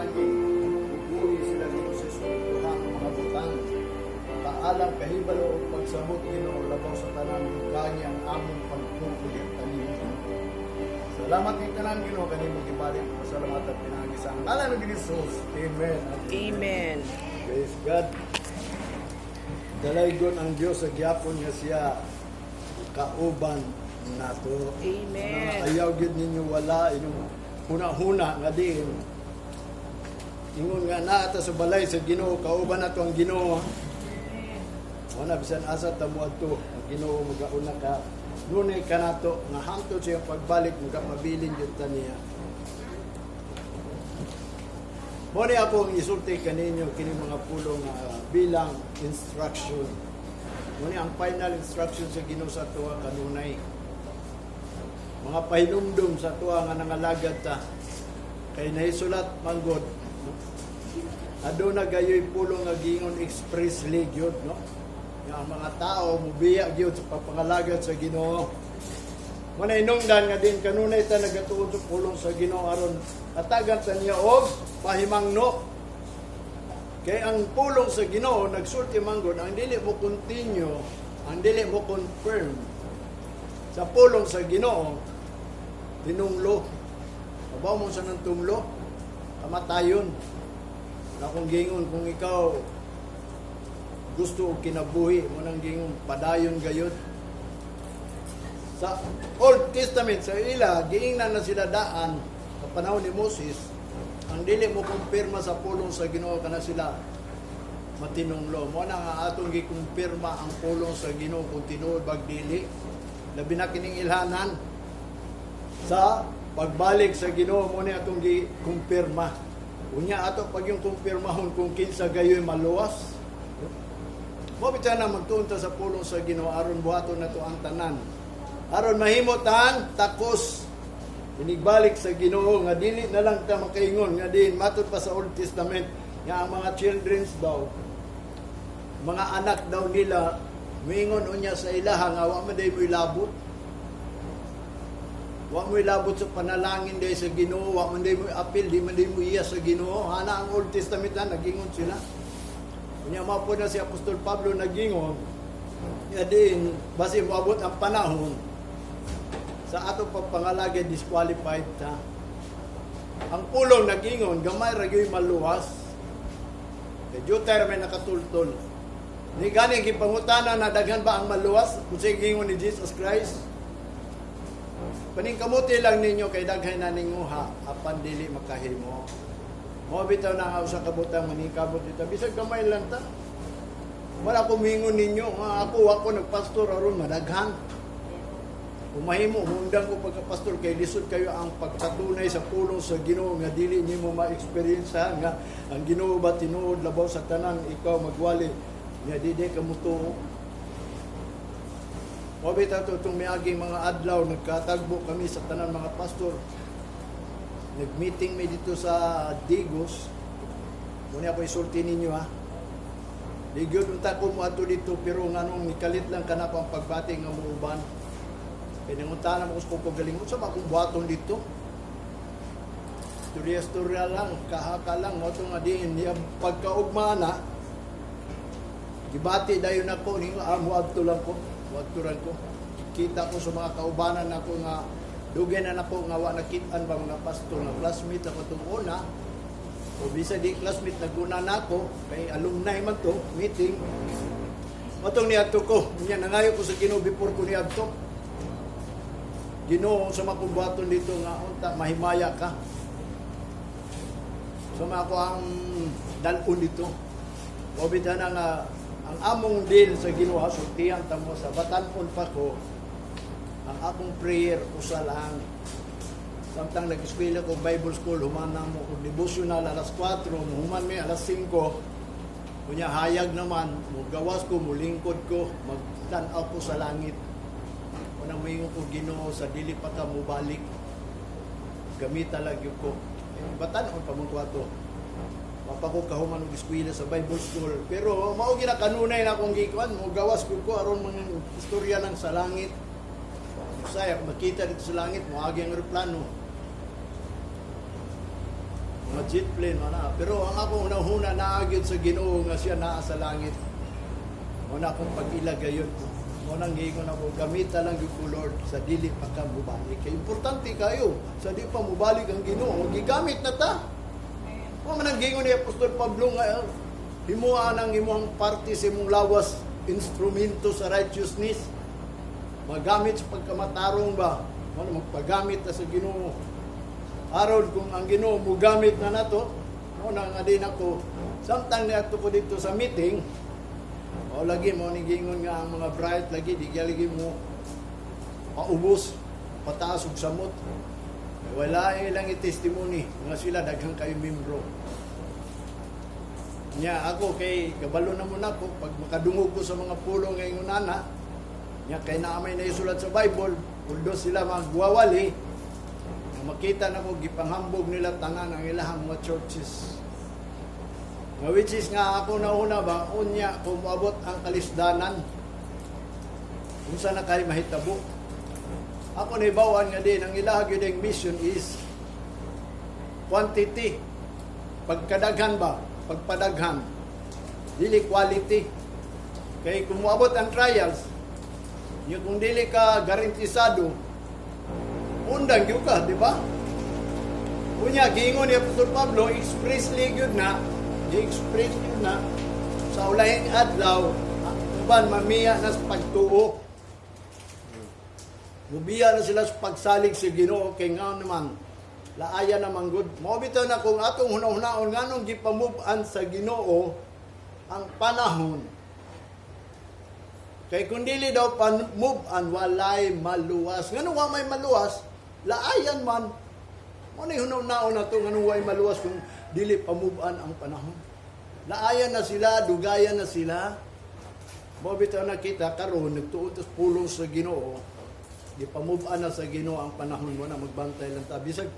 panalangin. Pugui sila, Ginoo, sa espirituhanong mga butang. Paalang kahibalo o pagsabot, Ginoo, labaw sa tanan kanya ang among pagtuo kanimo, Ginoo. Salamat ni tanan, Ginoo, kanimo gibalik pasalamat at pinaagi sa ngalan ni Jesus. Amen. Amen. Praise God. Dalaygon ang Diyos sa gyapon nga siya kauban nato. Amen. Nga ayaw gyud ninyo wala inyong huna-huna nga diin ingon nga naa ta sa balay sa Ginoo, kauban nato ang Ginoo. Wala bisan asa ta moadto, ang Ginoo magauna ka nunay kanato nga hangtod sa iyang pagbalik magapabilin gyud ta niya. Mo ni ako ang isulti kaninyo kini mga pulong nga bilang instruction. Mo ni ang final instruction sa Ginoo sa tuwa kanunay. Mga pahinumdum sa tuwa nga nangalagad ta. Kay nahisulat manggod, no? Aduna gayoy pulong nga giingon expressly gyud, no? Nga ang mga tao mubiya gyud sa pagpangalagad sa Ginoo. Mo na inungdan nga din kanunay ta nagatuon sa pulong sa Ginoo aron hatagan ta niya og pahimangno. Kay ang pulong sa Ginoo nagsulti manggod, ang dili mo continue, ang dili mo confirm sa pulong sa Ginoo, tinunglo. Kabaw mo sa nang tunglo, kamatayon. Na kung gingon, kung ikaw gusto og kinabuhi mo nang gingon, padayon gayod. Sa Old Testament, sa ila, giingnan na sila daan sa panahon ni Moses, ang dili mo kumpirma sa pulong sa Ginoo, kana sila matinunglo. Mo na nga atong gikumpirma ang pulong sa Ginoo kung tinuod bag dili. Labi na kining ilhanan sa pagbalik sa Ginoo, mo ni atong gikumpirma. Unya ato pag yung kumpirmahon kung kinsa gayoy maluwas. Mo bitaw na magtuon ta sa pulong sa Ginoo aron buhaton nato ang tanan. Aron mahimo tan takos inigbalik sa Ginoo nga dili na lang ta makaingon nga din matud pa sa Old Testament nga ang mga children's daw, mga anak daw nila, muingon unya sa ilaha nga wa man day mo ilabot. Wa mo ilabot sa panalangin day sa Ginoo, wa man day mo apil, di man day mo iya sa Ginoo. Hana ang Old Testament na nagingon sila. Unya mao po na si Apostol Pablo nagingon nga din basi moabot ang panahon sa atong pagpangalagad, disqualified ta. Ang pulong nagingon, gamay ra gyud maluwas. Kay jutay ra may nakatultol. Ni gani gipangutana na daghan ba ang maluwas kung sa gingon ni Jesus Christ? Paningkamuti lang ninyo kay daghay na ninguha apan dili makahimo. Mo bitaw na nga usa ka butang maningkamot dito bisag gamay lang ta. Wala ko mingon ninyo nga ako ako nagpastor aron madaghan. Kung mahimo, mundang ko pagkapastor kay lisod kayo ang pagpatunay sa pulong sa Ginoo nga dili nimo ma-experience nga ang Ginoo ba tinuod, labaw sa tanan ikaw magwali nga dili ka mutuo. Mao bitaw to itong miaging mga adlaw, nagkatagbo kami sa tanan mga pastor. Nag-meeting mi dito sa Digos. Muna ako isulti ninyo ha. Di gyud unta ko moadto dito, pero nganong nikalit lang kanako ang pagbati nga muuban. Kay nangutana mo ko kung galing sa akong buhaton dito. Istorya-istorya lang, kahaka lang, mo nga diin niya pagkaugma na gibati dayon ako ni moadto lang ko, moadto lang ko. Kita ko sa mga kaubanan nako nga dugay na nako nga wa nakit-an ba, mga pastor nga classmate ako itong una o bisa di classmate, naguna nako kay alumni man to meeting. Matong niadto ko, unya nangayo ko sa Ginoo before ko niadto. Ginoo, sa makumbuhaton dito nga unta mahimaya ka. So ako ang dalon dito. O na nga ang among deal sa Ginoo, sultihan ta mo sa batan-on pa ko, ang akong prayer usa lang. Samtang nag-eskwela ko Bible school, human na mo og devotional alas 4, human mi alas 5. Kunya hayag naman, mo gawas ko, mulingkod ko, magtan-aw ko sa langit. Unang moingon ko, "Ginoo, sa dili pa ka mobalik, gamita lang gyud ko." Eh, batan-on pa mo ko ato. Mapa ko kahuman og eskwela sa Bible school. Pero mao gina kanunay na akong gikuan, mo gawas ko ko aron mga istorya lang sa langit. Usay ako makita dito sa langit, moagi ang eroplano. Mga Mga jet plane man na. Pero ang akong hunahuna, naa gyud sa Ginoo nga siya naa sa langit. Mo na akong pag-ila gayon. Mo nang giingon ako, gamita lang gyud ko, Lord, sa dili pa ka mubalik. Kay importante kayo, sa di pa mubalik ang Ginoo, gigamit na ta. Mo man ang giingon ni Apostol Pablo nga himua nang imong parte sa imong lawas instrumento sa righteousness. Magamit sa pagkamatarong ba? Mo na magpagamit ta sa Ginoo. Aron kung ang Ginoo mugamit na nato, mo na nga din ako samtang niadto ko dito sa meeting, o lagi mo ni giingon nga ang mga bright lagi di lagi mo paubos, pataas og samot. Wala ilang i-testimony nga sila daghan kayo membro. Nya ako kay kabalo na mo nako pag makadungog ko sa mga pulong nga ingon ana, nya kay naa may naisulat sa Bible, although sila magwawali, nga makita na ko gipanghambog nila tanan ang ilahang mga churches. Nga which is nga ako nauna ba, unya kung moabot ang kalisdanan, unsa na kay mahitabo. Ako nahibaw-an nga din, ang ilaha gyud ang mission is quantity. Pagkadaghan ba? Pagpadaghan. Dili quality. Kay kung moabot ang trials, yung kung dili ka garantisado, undang gyud ka, di ba? Unya, giingon ni Apostol Pablo, expressly gyud na, gi-express gyud na, sa ulahing adlaw, ang uban mamiya na sa pagtuo. Mubiya na sila sa pagsalig sa Ginoo kay nga naman laaya naman gud. Mao bitaw na kung atong hunahunahon nganong gipamove-an sa Ginoo ang panahon. Kay kung dili daw pan-move-an, walay maluwas. Ngano wa may maluwas? Laayan man. Mo ni hunahunahon na to, nganong way maluwas kung dili pamove-an ang panahon. Laayan na sila, dugayan na sila. Mao bitaw nakita karon nagtuo tas pulong sa Ginoo. Gipamove-an na sa Ginoo ang panahon mo na magbantay lang ta. Bisag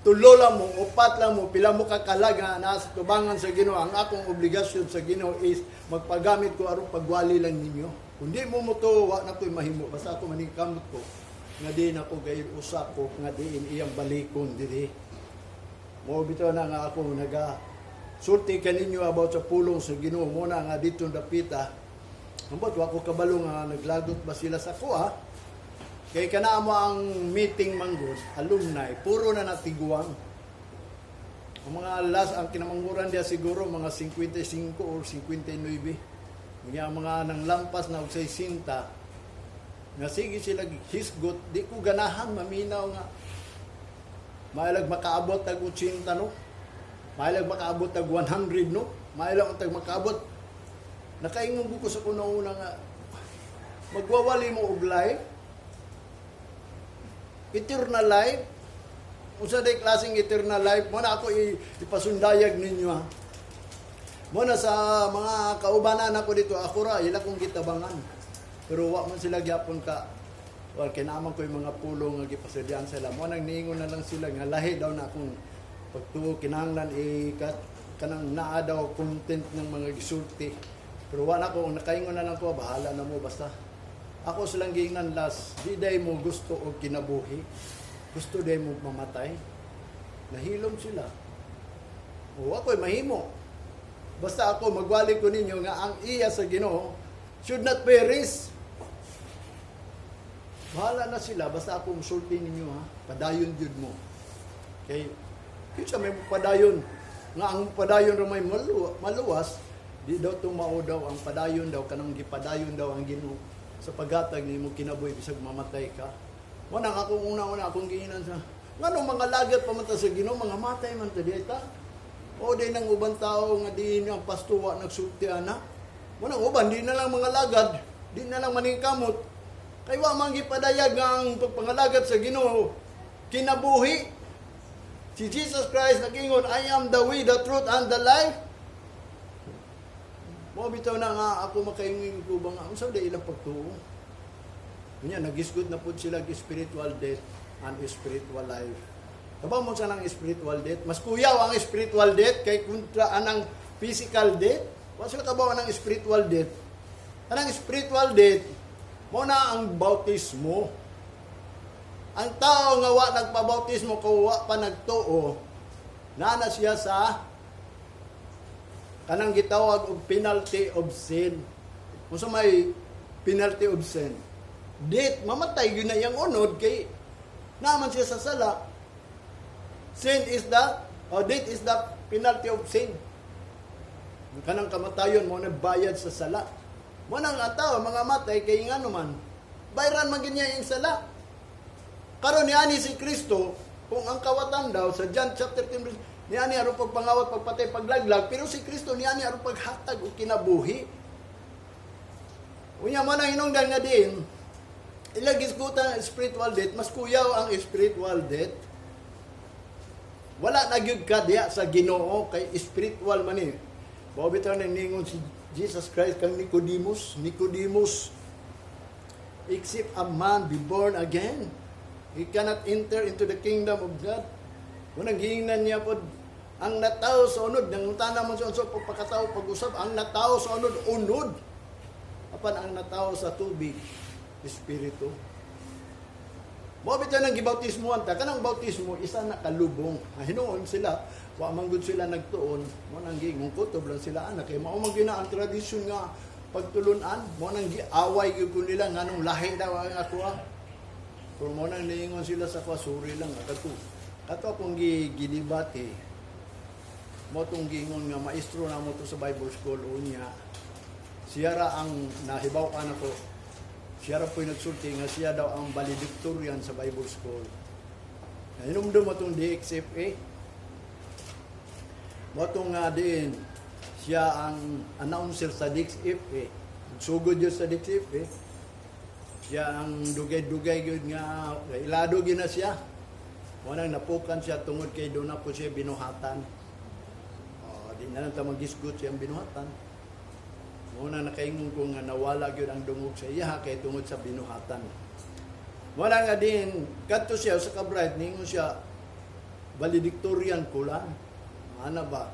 tulo lang mo, upat lang mo, pila mo ka kalag nga nasa tubangan sa Ginoo. Ang akong obligasyon sa Ginoo is magpagamit ko aron pagwali lang ninyo. Kung di mo mo wa na ko'y mahimo. Basta ako maningkamot ko nga di na ko gayud usa ko nga diin iyang balikon diri. Mo bitaw na nga ako naga sulti kaninyo about sa pulong sa Ginoo mo na nga dito dapita. Ambot wa ko kabalo nga naglagot ba sila sa kuha. Kay kana mo ang meeting manggod, alumni, puro na natiguang. Ang mga last, ang kinamangguran diya siguro mga 55 or 59. Nga ang mga nanglampas na og 60, nga sige sila hisgot, di ko ganahan maminaw nga mailag makaabot tag 80 no. Mailag makaabot tag 100 no. Mailag tag makaabot. Nakaingon ko sa una nga magwawali mo og life, eternal life. Unsa day klaseng eternal life mo na ako ipasundayag ninyo, ha? Mo na sa mga kaubanan ako dito, ako ra ila kong gitabangan. Pero wa man sila gyapon ka, well, kinaman ko yung mga pulong nga gipasadyan sila. Mo nang niingon na lang sila nga lahi daw na akong pagtuo, kinahanglan i kanang naa daw content ng mga gisulti. Pero wa na ko, nakaingon na lang ko, bahala na mo, basta ako silang giingnan last, di day mo gusto og kinabuhi. Gusto day mo mamatay. Nahilom sila. O ako'y mahimo. Basta ako magwali ko ninyo nga ang iya sa Ginoo should not perish. Bahala na sila, basta ako musulti ninyo, ha. Padayon jud mo. Kay kinsa may padayon nga ang padayon ra may maluwas, di daw tumao daw ang padayon daw, kanang gipadayon daw ang Ginoo sa paghatag nimo kinabuhi bisag mamatay ka. Mo nang akong una-una akong giinan sa ngano mga lagat pa man ta sa Ginoo, mga matay man ta dita. O di nang uban tao nga di ang pasto wa nagsulti ana. Mo nang uban di na lang mga lagad, di na lang maningkamot. Kay wa man gipadayag nga ang pagpangalagat sa Ginoo kinabuhi. Si Jesus Christ nag-ingon, "I am the way, the truth, and the life." Mo bitaw na nga ako makaingon ko ba nga unsa day ilang pagtuo. Unya nagisgot na pud sila og spiritual death and spiritual life. Kabaw mo sa nang spiritual death, mas kuyaw ang spiritual death kay kontra anang physical death. Wa sila kabaw anang spiritual death. Anang spiritual death mo na ang bautismo. Ang tao nga wa nagpabautismo kung wa pa nagtuo, Naa na siya sa kanang gitawag og penalty of sin. Unsa may penalty of sin? Death, mamatay gyud na iyang unod kay naman siya sa sala. Sin is the, or death is the penalty of sin. Kanang kamatayon mo na bayad sa sala. Mo nang ang tao mga matay kay ngano man bayran man gyud niya yung sala. Karon niani si Kristo, kung ang kawatan daw sa John chapter 10 verse niani aron pagpangawat, pagpatay, paglaglag, pero si Kristo niani aron paghatag og kinabuhi. Unya man ang hinungdan nga din ilang gisgutan ang spiritual death, mas kuyaw ang spiritual death. Wala na gyud ka diha sa Ginoo kay spiritual man ni. Mao bitaw nang ningon si Jesus Christ kang Nicodemus, "Nicodemus, except a man be born again, he cannot enter into the kingdom of God." Unang gihingnan niya pod ang natawo sa unod, nang tana man siya unsa pagpakatawo pag-usab, ang natawo sa unod, unod. Apan ang natawo sa tubig, espiritu. Mao bitaw nang gibautismohan ta, kanang bautismo isa na kalubong. Hinuon sila, wa man gud sila nagtuon, mo nang giingon kutob lang sila anak kay mao man gyud na ang tradisyon nga pagtulunan, mo nang giaway gyud ko nila nganong lahi daw ang ako ah. Pero mo nang niingon sila sa kwa, sorry lang kato. Kato akong gidebate. Mo tong giingon nga maestro na mo to sa Bible school unya. Siya ra ang nahibaw ka nako. Siya ra po'y nagsulti nga siya daw ang valedictorian sa Bible school. Nahinumdum mo itong DXFA. Mo itong nga din, siya ang announcer sa DXFA. Sugod yun sa DXFA. Siya ang dugay-dugay yun nga, ilado gyud na siya. Wanang napukan siya tungod kay doon na po siya binuhatan. Oh, di na lang ta magisgot siyang binuhatan. Muna nakaingon ko nga nawala gyud ang dungog sa iya kay tungod sa binuhatan. Wala nga din kadto siya sa ka-bright, ningon siya, "Valedictorian ko lang." Ana ba?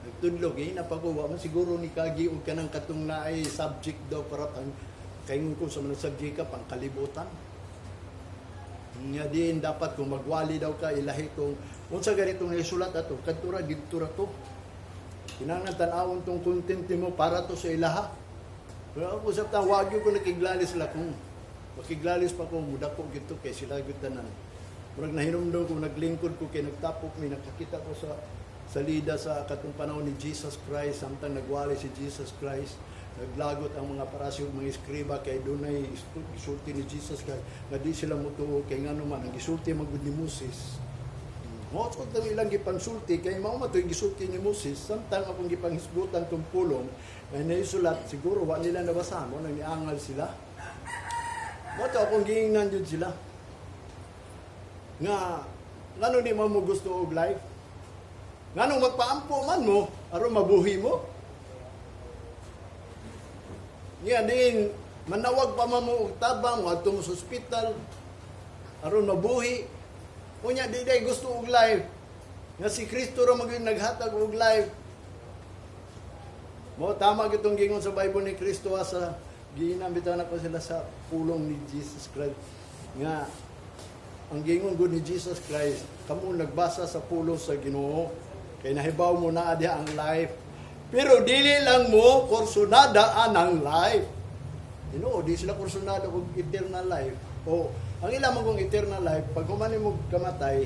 Nagtudlog eh, napakuha man siguro ni kagi og kanang katong naay subject daw para pang kaingon ko sa mga subject ka pang kalibutan. Nga din dapat kung magwali daw ka ilahi kung unsa ganitong isulat ato kadto ra didto ra to. Kinahanglan tan-awon tong content nimo para to sa ilaha. Pero ako sa ta wag ko nakiglalis la, kung makiglalis pa ko mudako gito kay sila gyud tanan. Murag nahinumdum ko naglingkod ko kay nagtapok mi, nakakita ko sa lida sa katong panahon ni Jesus Christ, samtang nagwali si Jesus Christ, naglagot ang mga Paraseo ug mga eskriba kay dunay gisulti ni Jesus Christ nga di sila mutuo kay ngano man ang gisulti man gud ni Moses. Mao ko tang ilang gipansulti kay mao man to'y gisulti ni Moses, samtang akong gipanghisgutan tong pulong nga naisulat, siguro wa nila nabasa mo nang niangal sila. Mao to akong giingnan jud sila. Nga ngano di mo gusto og life? Nganong magpaampo man mo aron mabuhi mo? Nga din manawag pa man mo og tabang moadto mo sa ospital aron mabuhi. Unya di day gusto og life. Nga si Kristo ra magyud naghatag og life. Mo tama gitong gingon sa Bible ni Kristo ha, sa giinam bitaw na ko sila sa pulong ni Jesus Christ. Nga ang gingon gud ni Jesus Christ, kamo nagbasa sa pulong sa Ginoo kay nahibaw mo na diha ang life. Pero dili lang mo kursunada anang life. Tinuod, di sila kursunada og eternal life. O, ang ilang mong eternal life, pag human mo kamatay,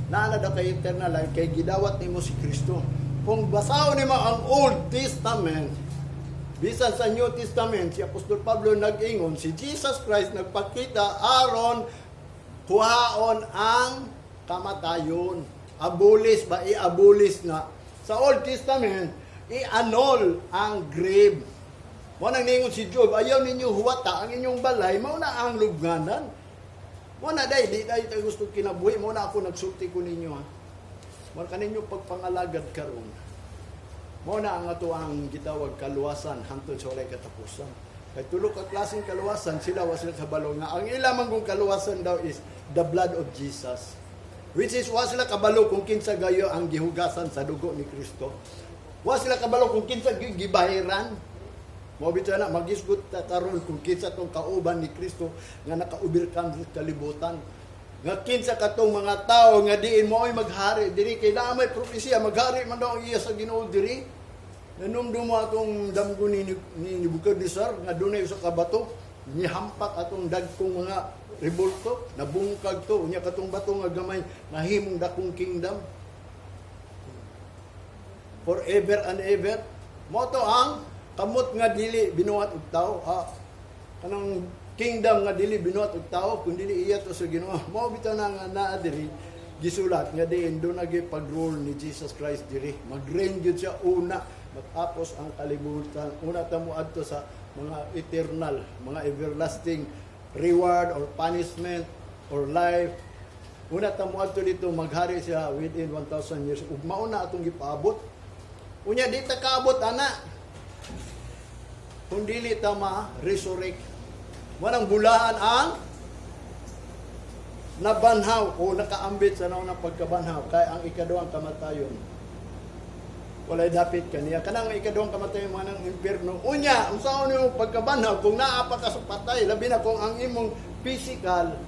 naa na daw kay eternal life, kay gidawat nimo si Kristo. Kung basahon nimo ang Old Testament, bisan sa New Testament, si Apostol Pablo nag-ingon, si Jesus Christ nagpakita aron kuhaon ang kamatayon. Abolish ba? I-abolish na. Sa Old Testament, i-annul ang grave. Mo nang ningon si Job, "Ayaw ninyo huwata ang inyong balay, mao na ang lubnganan." Mo na day, di day tayo gusto kinabuhi, mo na ako nagsulti ko ninyo ha. Mo kaninyo pagpangalagad karon. Mo na ang ato ang gitawag kaluwasan hangtod sa walay katapusan. Kay tulo ka klaseng kaluwasan, sila wa sila kabalo nga ang ilang man kung kaluwasan daw is the blood of Jesus. Which is wa sila kabalo kung kinsa gayo ang gihugasan sa dugo ni Kristo. Wa sila kabalo kung kinsa gyud gibahiran. Mao bitaw na magisgot ta karon kung kinsa tong kauban ni Kristo nga naka-overcome sa kalibutan. Nga kinsa katong mga tao nga diin mo ay maghari diri, kay naa may propesya, maghari man daw ang iya sa Ginoo diri. Nanumdum mo atong damgo ni Nebuchadnezzar nga dunay usa ka bato, nihampak atong dagkong mga rebulto, nabungkag to, unya katong bato nga gamay nahimong dakong kingdom forever and ever. Mao to ang kamot nga dili binuhat og tao. Ah, kanang kingdom nga dili binuhat og tao kun dili iya to sa Ginoo. Mao bitaw na nga naa diri gisulat nga diin do nagi pag-rule ni Jesus Christ diri. Mag-reign gyud siya una matapos ang kalibutan. Una ta mo adto sa mga eternal, mga everlasting reward or punishment or life. Una ta mo adto dito, maghari siya within 1,000 years. Ug mauna atong gipaabot. Unya di ta kaabot ana kung dili ta ma-resurrect. Walang bulahan ang nabanhaw o nakaambit sa naunang pagkabanhaw kay ang ikaduhang kamatayon walay dapit kaniya. Kanang ikaduhang kamatayon man ang impierno. Unya, unsaon nimo pagkabanhaw kung naa pa ka sa patay, labi na kung ang imong physical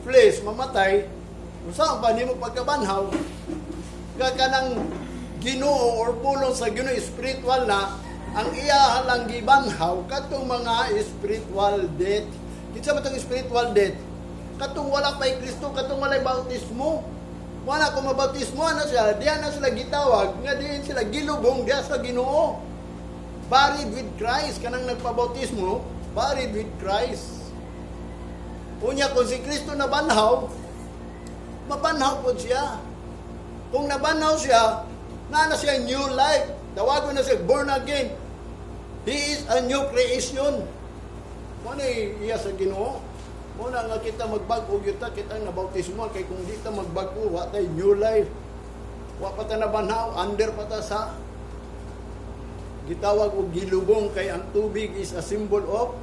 flesh mamatay, unsaon pa nimo pagkabanhaw? Ka kanang Ginoo or pulong sa Ginoo, spiritual na ang iya lang gibanhaw katong mga spiritual death. Kinsa ba tong spiritual death? Katong wala pa'y Kristo, katong walay bautismo. Wala kung mabautismo na siya, diyan na sila gitawag, nga diyan sila gilubong diya sa Ginoo. Buried with Christ, kanang nagpabautismo, buried with Christ. Unya kung si Kristo nabanhaw, mabanhaw po siya. Kung nabanhaw siya, naa na siya new life. Tawagon na siya born again. He is a new creation. Mo na iya sa Ginoo. Mo na nga kita magbag-o gyud ta, kita nabautismo, kay kung di ta magbag-o, wa tay new life. Wa pa ta nabanhaw, under pa ta sa gitawag og gilubong, kay ang tubig is a symbol of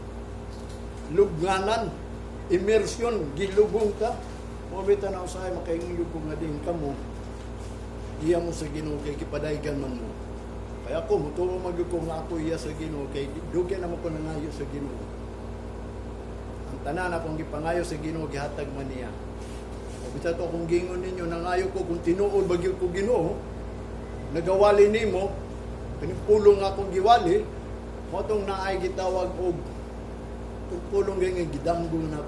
lubnganan, immersion, gilubong ka. Mo bitaw na usahay makaingon ko nga din kamo iya mo sa Ginoo kay gipadaygan man mo. Kaya ako mutuo magyud ko nga ako iya sa Ginoo kay dugay naman ko nangayo sa Ginoo. Ang tanan akong gipangayo sa Ginoo, gihatag man niya. O bitaw to akong gingon ninyo, nangayo ko kung tinuod ba gyud ko Ginoo nagawali nimo kaning pulong nga akong giwali. Mo tong naay gitawag og itong pulong nga gidamgo na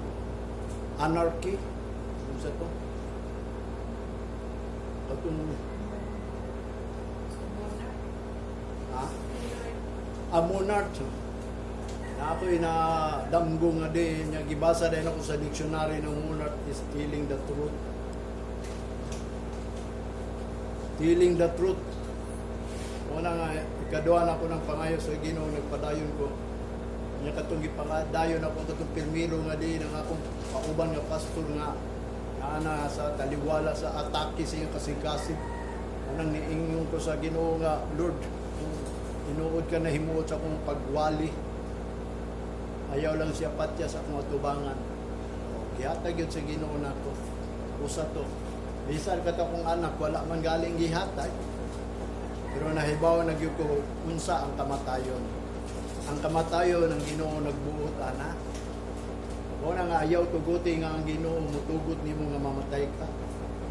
anarchy, unsa to, katong Monarch. Ha, a monarch na ako na damgo nga din niya, gibasa din ako sa dictionary ng monarch is telling the truth, telling the truth. Una nga ikaduha na ako ng pangayo sa Ginoo, nagpadayon ko niya katong gipangadayon ako katong pirmiro nga di ang akong kauban nga pastor nga naa sa taliwala sa atake sa iyang kasing-kasing. Unang niingon ko sa Ginoo nga, "Lord, kung tinuod ka na himuot sa akong pagwali, ayaw lang siya patya sa akong atubangan." O, gihatag yun sa Ginoo nako. Usa to. Bisan ka akong anak, wala man galing gihatag. Pero nahibaw na gyud ko unsa ang kamatayon. Ang kamatayon ang Ginoo nagbuot ana. Mo na nga ayaw tuguti nga ang Ginoo mutugot nimo nga mamatay ka.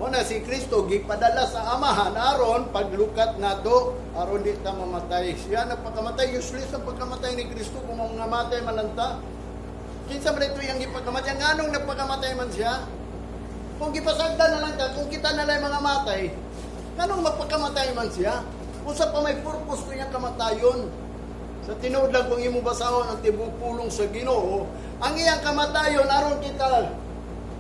Mo na si Kristo gipadala sa Amahan aron paglukat nato, aron di ta mamatay. Siya nagpakamatay, useless ang pagkamatay ni Kristo kung mamatay man lang ta. Kinsa man ito yung gipagkamatay? Nganong nagpakamatay man siya? Kung gipasagdan na lang ta, kung kita na lang mga matay, nganong magpakamatay man siya? Unsa pa may purpose ko niyang kamatayon? Sa tinuod lang, kung imong basahon ang tibuok pulong sa Ginoo, ang iyang kamatayon aron kita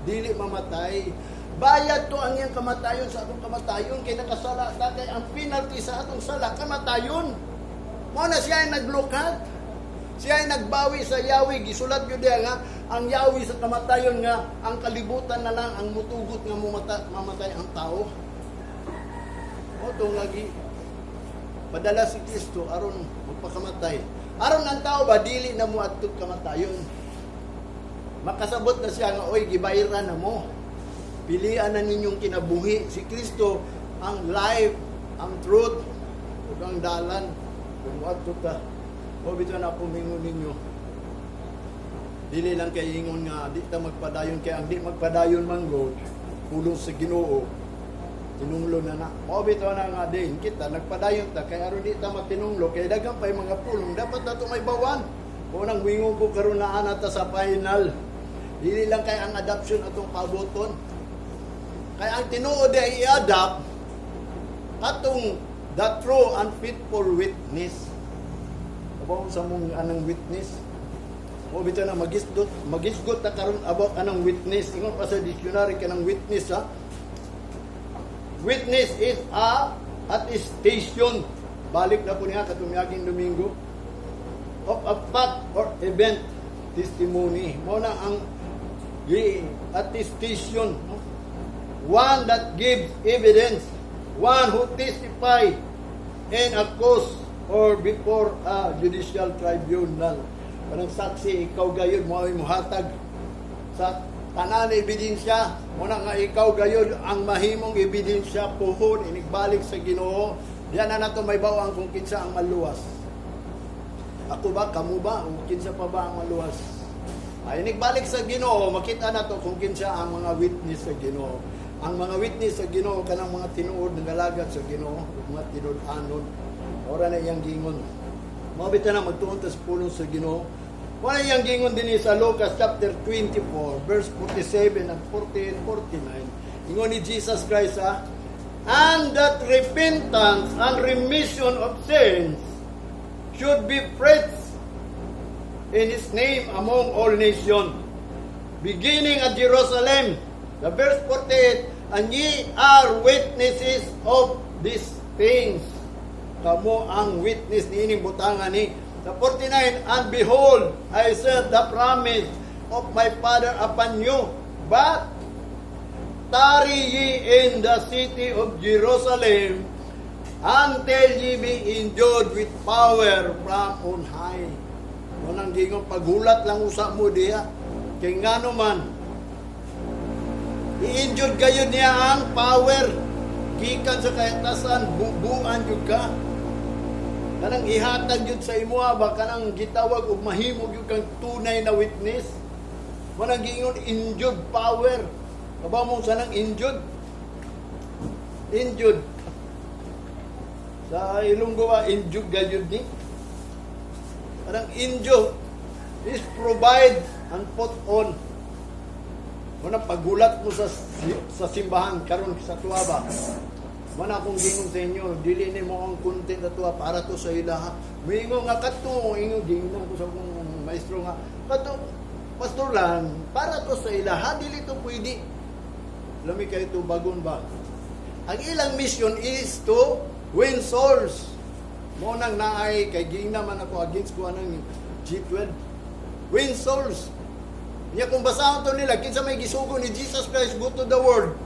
dili mamatay. Bayad to ang iyang kamatayon sa atong kamatayon kay nakasala ta, kay ang penalty sa atong sala kamatayon. Mao na siya ay naglukat. Siya ay nagbawi sa yawi. Gisulat yun diya nga, ang yawi sa kamatayon nga, ang kalibutan na lang ang mutugot nga mamatay ang tao. O ito nga gi, padala si Kristo aron magpakamatay. Aron ang tao ba, dili na mo adtog kamatayon. Makasabot na siya nga, "Oy, gibayran na mo. Pilian na ninyong kinabuhi." Si Kristo, ang life, ang truth, ug ang dalan. Kung adto ta, o bitaw na pumingon ninyo. Dili lang kay ingon nga di ta magpadayon, kay ang di magpadayon man gud pulong sa Ginoo, tinunglo na na. Mao bitaw na nga din kita nagpadayon ta kay aron di ta matinunglo, kay daghan pa yung mga pulong dapat nato mahibaw-an. Mao nang wingon ko karon, naa na ta sa final. Dili lang kay ang adoption atong paaboton. Kay ang tinuod ay i-adopt katong the true and faithful witness. About sa mong anang witness. O bitaw na magisgot ta karon about anang witness. Ingon pa sa dictionary kanang witness, ha. Witness is a attestation. Balik na po niya katong miaging Domingo. Of a fact or event, testimony. Mao na ang the attestation. No? One that gives evidence. One who testify in a cause or before a judicial tribunal. Kanang saksi, ikaw gayud mo ay muhatag sa tanan na ebidensya. Mao na nga ikaw gayud ang mahimong ebidensya puhon inigbalik sa Ginoo. Diyan na nato mahibaw-an kung kinsa ang maluwas. Ako ba, kamo ba, o kinsa pa ba ang maluwas? Ay, inigbalik sa Ginoo, makita nato kung kinsa ang mga witness sa Ginoo. Ang mga witness sa Ginoo kanang mga tinuod nga alagad sa Ginoo, ug mga tinud-anon. Ora na iyang gingon. Mao bitaw na magtuon ta sa pulong sa Ginoo. Wala iyang gingon din sa Lucas chapter 24 verse 47 and 48, 49. Ingon ni Jesus Christ, ha, "And that repentance and remission of sins should be preached in His name among all nations, beginning at Jerusalem." The verse 48, "And ye are witnesses of these things." Kamo ang witness niining butangan ni. The 49, "And behold, I send the promise of my Father upon you, but tarry ye in the city of Jerusalem until ye be endued with power from on high." Unang gingon, paghulat lang usa mo diha. Kay ngano man, i-endued kayo niya ang power. Gikan sa katasan, bubuan jud ka. Kanang ihatag jud sa imuha ba, kanang gitawag og mahimo jud kang tunay na witness. Manang giingon endued power. Kabaw mo sa nang endued? Endued. Sa Ilonggo ba, endued gayud ni? Kanang endue is provide and put on. Muna paghulat mo sa simbahan karon sa tuwa ba. Mana akong gingon sa inyo, dili ni mo ang content na tuwa para to sa ilaha. Moingon nga kadto, ingon gingon ko sa akong maestro nga kadto, "Pastor lang, para to sa ilaha, dili to pwede." Lami kayo to bagon ba? Ang ilang mission is to win souls. Mo nang naay kay gingna man ako against ko anang G12. Win souls. Nya kung basahon to nila, kinsa may gisugo ni Jesus Christ? "Go to the world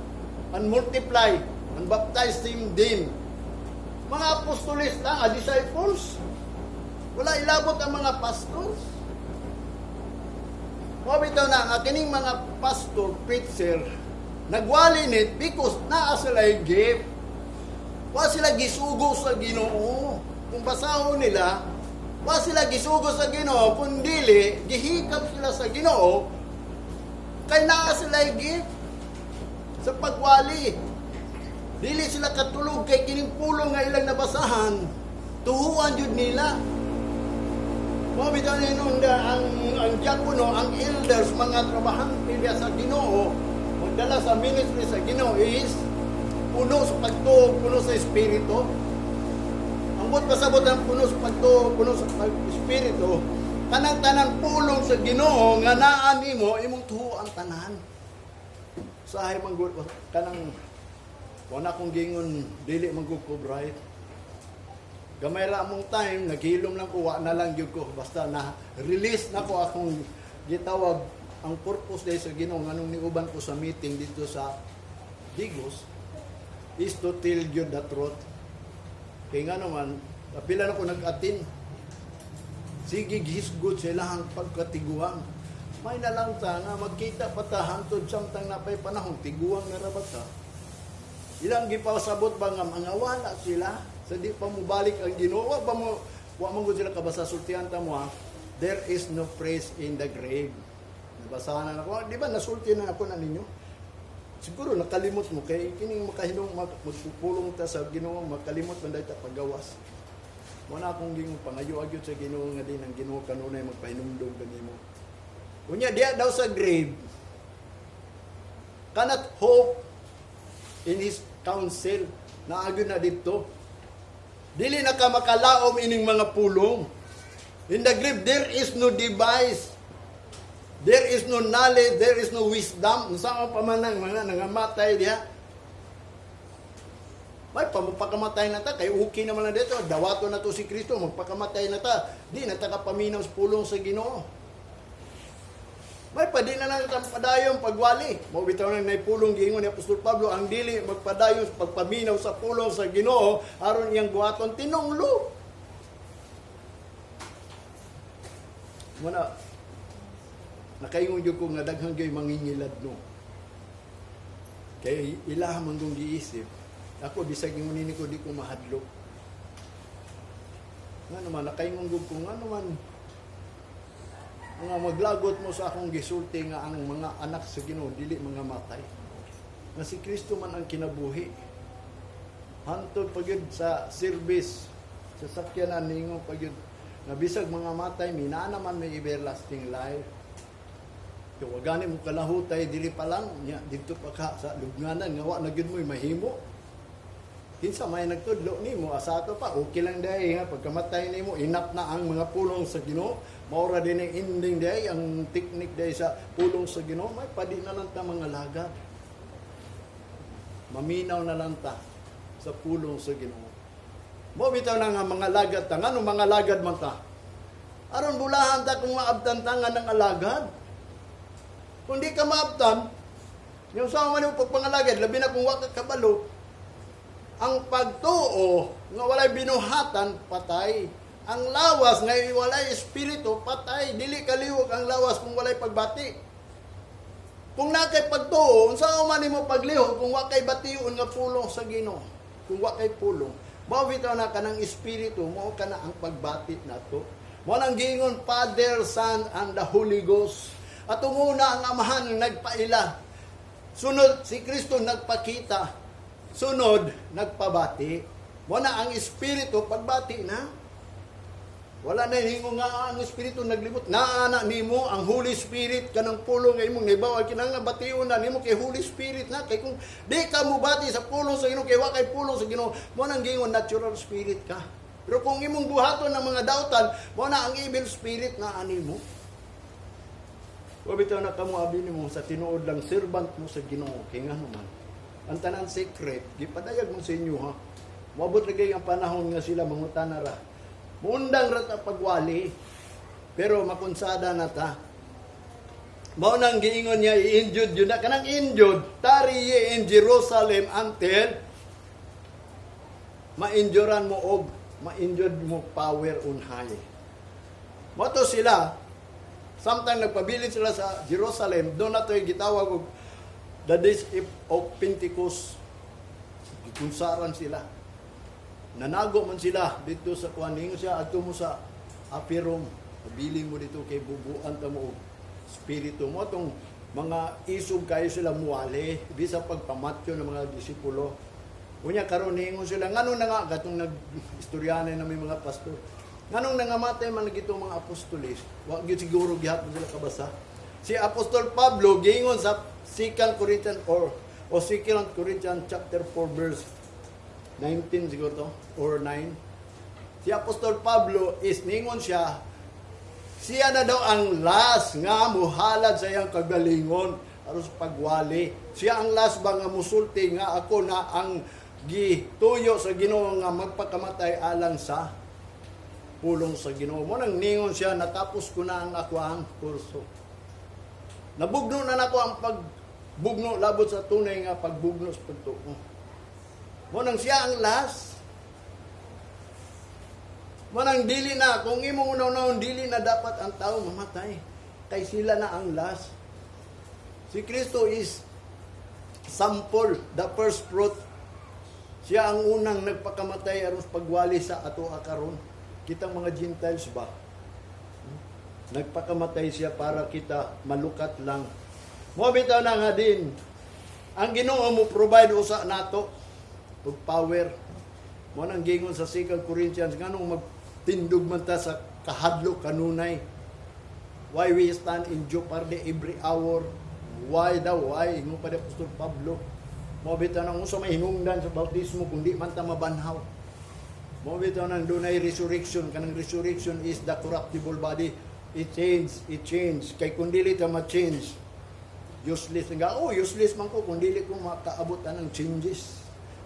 and multiply and baptize them them." Mga apostoles lang, a disciples. Wala ilabot ang mga pastors. Mao bitaw na nga kining mga pastor, preacher, nagwali nit because naa sila gift. Wa sila gisugo sa Ginoo. Kung basahon nila, wa sila gisugo sa Ginoo, kung dili gihikap sila sa Ginoo kay naa sila gift sa pagwali. Dili sila katulog kay kining pulong nga ilang nabasahan, tuhuan jud nila. Mao bitaw ni nung ang diakono, ang elders, mga trabahante niya sa Ginoo, magdala sa ministry sa Ginoo is puno sa pagtuo, puno sa espiritu. Ang buot pasabot ang puno sa pagtuo, puno sa espiritu, kanang tanan pulong sa Ginoo nga naa nimo, imong tuhuan tanan. Sahay man gud kanang wala akong gingon dili man gud ko bright. Gamay ra among time, naghilom lang ko, wa na lang gyud ko. Basta na release na ko akong gitawag ang purpose day sa Ginoo nganong niuban ko sa meeting dito sa Digos is to tell you the truth. Kay nga naman, pila na ko nag-attend. Sige, hisgot sa ilahang pagkatiguang. May na lang ta nga magkita pa ta hantod samtang napay panahon, tiguang na ra ba ta? Ilang gipasabot ba nga mga wala sila sa di pa mo balik ang Ginoo, wa ba mo wa man gud sila kabasa, sultihan ta mo, ha. There is no praise in the grave. Basahan na ako. Di ba nasulti na ako na ninyo? Siguro nakalimot mo kay kining makahinong magpupulong ta sa Ginoo, makalimot man ta pagawas. Mo na akong gingon, pangayo agyod sa Ginoo nga din ang Ginoo kanunay magpahinumdom kanimo. Unya diya daw sa grave, cannot hope in his counsel, naagyo na dito. Dili na ka makalaom ining mga pulong. In the grave, there is no device. There is no knowledge, there is no wisdom. Unsa pa man ang mga nangamatay diha? May pamupakamatay na ta kay okay naman na dito. Dawato na to si Kristo, magpakamatay na ta. Di na ta kapaminaw sa pulong sa Ginoo. May pa di na lang ta padayon pagwali. Mao bitaw nang naipulong giingon ni Apostol Pablo, ang dili magpadayon sa pagpaminaw sa pulong sa Ginoo aron iyang buhaton tinunglo. Muna nakaingon jud ko nga daghang gyud mangingilad no. Kay ilaha man kong giisip, ako bisag ingon nini ko, di ko mahadlok. Nga naman nakaingon gud ko nga naman nga maglagot mo sa akong gisulti nga ang mga anak sa Ginoo dili mga matay. Nga si Kristo man ang kinabuhi. Hantod pa gyud sa service sa sakyanan, ningon pa gyud nga bisag mga matay mi, naa naman may everlasting life. Kaya wa gani mo kalahutay diri pa lang nya didto pa ka sa lubnganan nga wa na gyud mo'y mahimo. Kinsa may nagtudlo nimo asa ato pa, okay lang dai ha, pagkamatay nimo inap na ang mga pulong sa Ginoo, maura din ang ending dai, ang technique dai sa pulong sa Ginoo. May padi na lang ta mga lagad. Maminaw na lang ta sa pulong sa Ginoo. Mo bitaw na nga mga lagad ta, ngano mga lagad man ta? Aron bulahan ta kung maabtan ta nga ng alagad. Kung di ka maabtan, yung sa man yung pagpangalagad, labi na kung wa ka kabalo, ang pagtuo nga walay binuhatan, patay. Ang lawas nga walay espiritu, patay. Dili kaliwag ang lawas kung walay pagbati. Kung naa kay pagtuo, unsa man nimo paglihok kung wa kay bation nga pulong sa Ginoo? Kung wa kay pulong, mao bitaw na kanang espiritu, mao kana ang pagbati nato. Mao nang giingon Father, Son, and the Holy Ghost. Atong una ang Amahan nagpaila. Sunod si Kristo nagpakita. Sunod nagpabati. Mao na ang espiritu pagbati na. Wala na hingo nga ang espiritu naglibot. Naa na nimo ang Holy Spirit, kanang pulong nga imong nahibaw kinahanglan bation na nimo kay Holy Spirit na. Kay kung di ka mobati sa pulong sa Ginoo, kay wa kay pulong sa Ginoo, mo nang giingon natural spirit ka. Pero kung imong buhaton ng mga dautan, mo na ang evil spirit na animo. Wa bitaw na kamo abi nimo sa tinuod lang servant mo sa Ginoo, kay ngano man ang tanan secret gipadayag mo sa inyo ha. Moabot lagi ang panahon nga sila mangutana ra. Muundang ra ta pagwali, pero makonsada na ta. Mao nang giingon niya, i-injured yun na. Kanang injured, tarry ye in Jerusalem until ma-injuran mo og ma-injured mo power on high. Mo to sila, samtang nagpabilin sila sa Jerusalem, doon na to'y gitawag og the days of Pentecost. Gikunsaran sila. Nanago man sila dito sa kuan, siya adto mo sa upper room. Pabili mo dito kay bubuan ta mo og spirito mo tong mga isog kayo sila muwali bisa pagpamatyo ng mga disipulo. Unya karon ningon sila, ngano na nga katong nag istoryahan na may mga pastor. Nganong nangamatay man lagi itong mga apostoles, wa gyud siguro gihapon sila kabasa. Si Apostol Pablo giingon sa 2 Corinthians or o 2 Corinthians chapter 4 verse 19 siguro to, or 9. Si Apostol Pablo is ningon siya, siya na daw ang last nga muhalad sa iyang kagalingon aron sa pagwali. Siya ang last ba nga musulti nga ako na ang gituyo sa Ginoo nga magpakamatay alang sa pulong sa Ginoo. Mo nang ningon siya, natapos ko na ang ako ang kurso. Nabugno na nako ang pagbugno labot sa tunay nga pagbugno sa pagtuo. Mo nang siya ang last. Mo nang dili na, kung imong unaw-unahon, dili na dapat ang tao mamatay. Kay sila na ang last. Si Kristo is sample, the first fruit. Siya ang unang nagpakamatay aron sa pagwali sa ato karon. Kitang mga Gentiles ba? Nagpakamatay siya para kita malukat lang. Mo bitaw na nga din, ang Ginoo mo provide usa nato og power. Mo nang gingon sa 2 Corinthians, nganong magtindog man ta sa kahadlok kanunay? Why we stand in jeopardy every hour? Why daw? Why? Ingon pa ni Apostol Pablo. Mo bitaw nang unsa may hinungdan sa bautismo kung di man ta mabanhaw? Mo bitaw nang dunay resurrection. Kanang resurrection is the corruptible body. It change, it change. Kay kung dili ta ma-change, useless nga. Oh, useless man ko kung dili ko makaabot anang changes.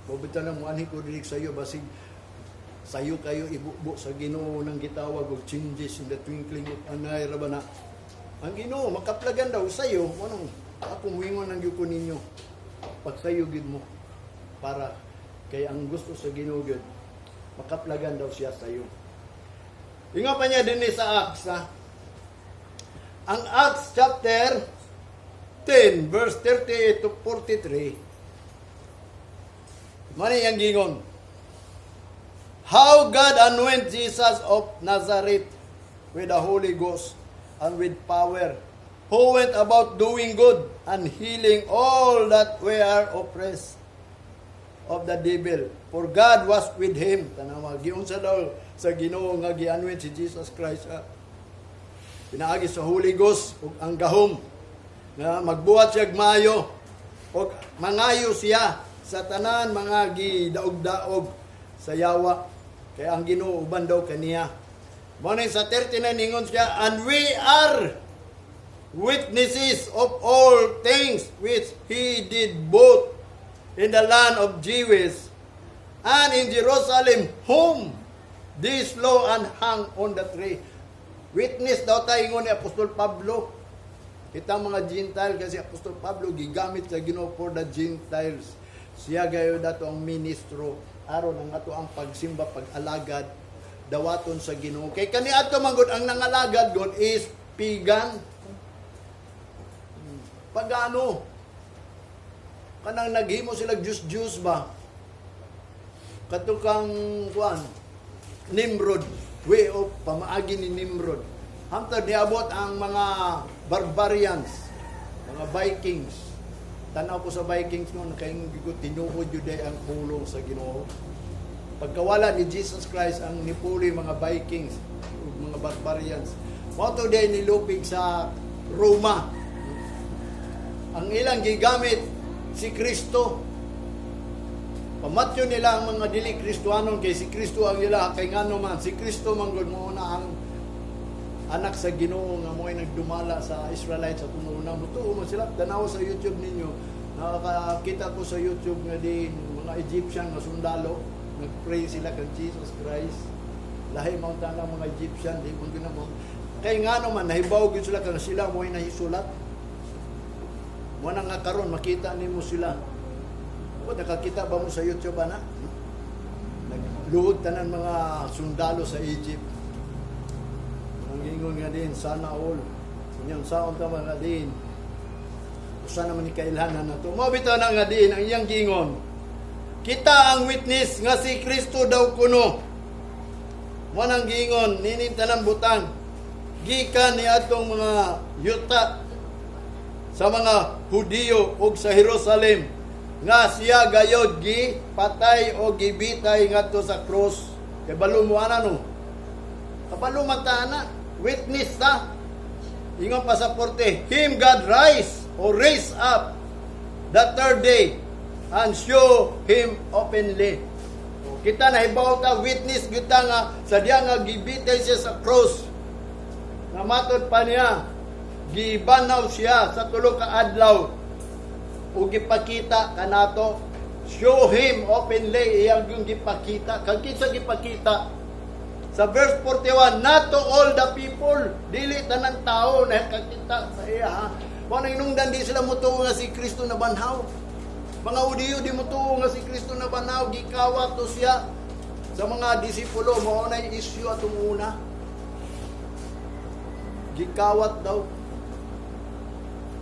Mo bitaw nang muanhi ko dili sa iyo, basig sayo kayo ibubo sa Ginoo nang gitawag og changes in the twinkling of an eye ra ba na. Ang Ginoo makaplagan daw sayo. Anong ako muingon ang gyud ko ninyo, pagsayo gyud mo para kay ang gusto sa Ginoo gyud, makaplagan daw siya sayo. Ingon pa niya dinhi sa Acts, ha? Ang Acts chapter 10 verse 38 to 43. Mani ang gingon: "How God anointed Jesus of Nazareth with the Holy Ghost and with power, who went about doing good and healing all that were oppressed of the devil, for God was with him." Tanawa, giunsa daw sa Ginoo nga gi-anoint si Jesus Christ, ah. Pinaagi sa Holy Ghost ug ang gahom nga magbuhat siya maayo ug mangayo siya sa tanan mga gidaog-daog sa yawa kay ang Ginoo uban daw kaniya. Mo ni sa 39 ingon siya, "And we are witnesses of all things which he did both in the land of Jews and in Jerusalem, whom they slew and hung on the tree." Witness daw tayo, ingon ni Apostol Pablo. Kita mga Gentile, kasi Apostol Pablo gigamit sa Ginoo for the Gentiles. Siya gayo dato ang ministro aron ang ato ang pagsimba, pag-alagad dawaton sa Ginoo. Kay kaniadto man gud ang nangalagad gud is pagan. Pagano? Kanang naghimo sila Diyos Diyos ba? Kato kang kuan Nimrod, way of pamaagi ni Nimrod. Hangtod niabot ang mga barbarians, mga Vikings. Tanaw ko sa Vikings noon kay ko tinuod yun ang pulong sa Ginoo. Pagkawala ni Jesus Christ, ang nipuli mga Vikings ug mga barbarians. Mao to day nilupig sa Roma. Ang ilang gigamit si Kristo. Pamatyo nila ang mga dili Kristohanon kay si Kristo ang ila, kay ngano man si Kristo man gud mo na ang anak sa Ginoo nga mo'y nagdumala sa Israelites sa una. Mutuo man sila. Tanaw sa YouTube ninyo. Nakakita ko sa YouTube nga din mga Egyptian nga sundalo, nagpray sila kang Jesus Christ. Lahi man ang mga Egyptian, di mo ginamo. Kay ngano man nahibaw gyud sila kang sila mo'y nahisulat. Mo na nga karon makita nimo sila. O, nakakita ba mo sa YouTube ana? Nagluhod tanan mga sundalo sa Egypt. Ang ingon nga din, "Sana all." Inyong saon ta mga din. Usa naman ni kailhanan na to. Mao bitaw na nga din ang iyang gingon. Kita ang witness nga si Kristo daw kuno. Mo nang gingon nining tanan butang gikan ni atong mga yuta sa mga Hudiyo ug sa Jerusalem nga siya gayod gi patay o gibitay ngadto sa krus. Kay balo mo ana, no? Kabalo man ta ana. Witness ta. Ingon pa sa 40, "Him God rise or raise up the third day and show him openly." O, kita nahibaw ta, witness kita nga sa diya nga gibitay siya sa cross. Nga matod pa niya, gibanhaw siya sa tulo ka adlaw ug gipakita kanato. Show him openly, iyang yung gipakita. Kag kinsa gipakita? Sa verse 41, "Not to all the people," dili tanan tao na kakita sa iya, ha. Wa nang inungdan di sila mutuo nga si Kristo na banhaw. Mga Hudiyo di mutuo nga si Kristo na banhaw, gikawat to siya sa mga disipulo. Mao na issue atong una. Gikawat daw.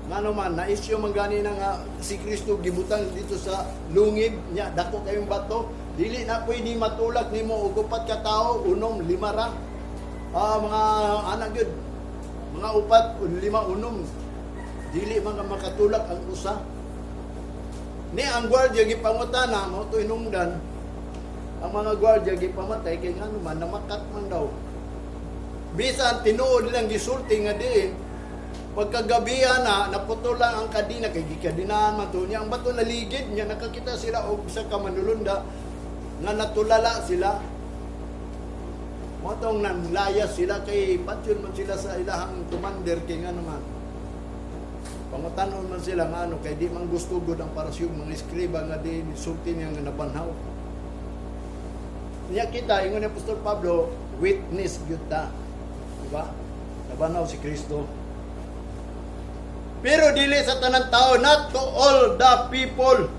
Ngano man, na-issue man gani na nga si Kristo gibutang dito sa lungib niya, dako kayong bato. Dili na pwede matulak nimo og upat ka tawo, unom, lima ra. Ah, mga anak gyud. Mga upat, lima, unom. Dili man ka makatulak ang usa. Ni ang gwardiya gipangutana mo to hinungdan. Ang mga gwardiya gipamatay kay ngano man namakat man daw. Bisan tinuod lang gisulti nga diin, pagkagabihan na naputol lang ang kadina kay gikadinahan man to niya ang bato, naligid niya, nakakita sila og usa ka manulunda nga natulala sila. Mao tong nanlayas sila kay patyon man sila sa ilahang commander kay ngano man. Pangutanon man sila nga ano kay di man gusto gud ang parasiyog mga eskriba nga di sulti niya nga nabanhaw. Niya kita, ingon ni Apostol Pablo, witness gyud ta. Diba? Nabanhaw si Kristo. Pero dili sa tanan tao, not to all the people.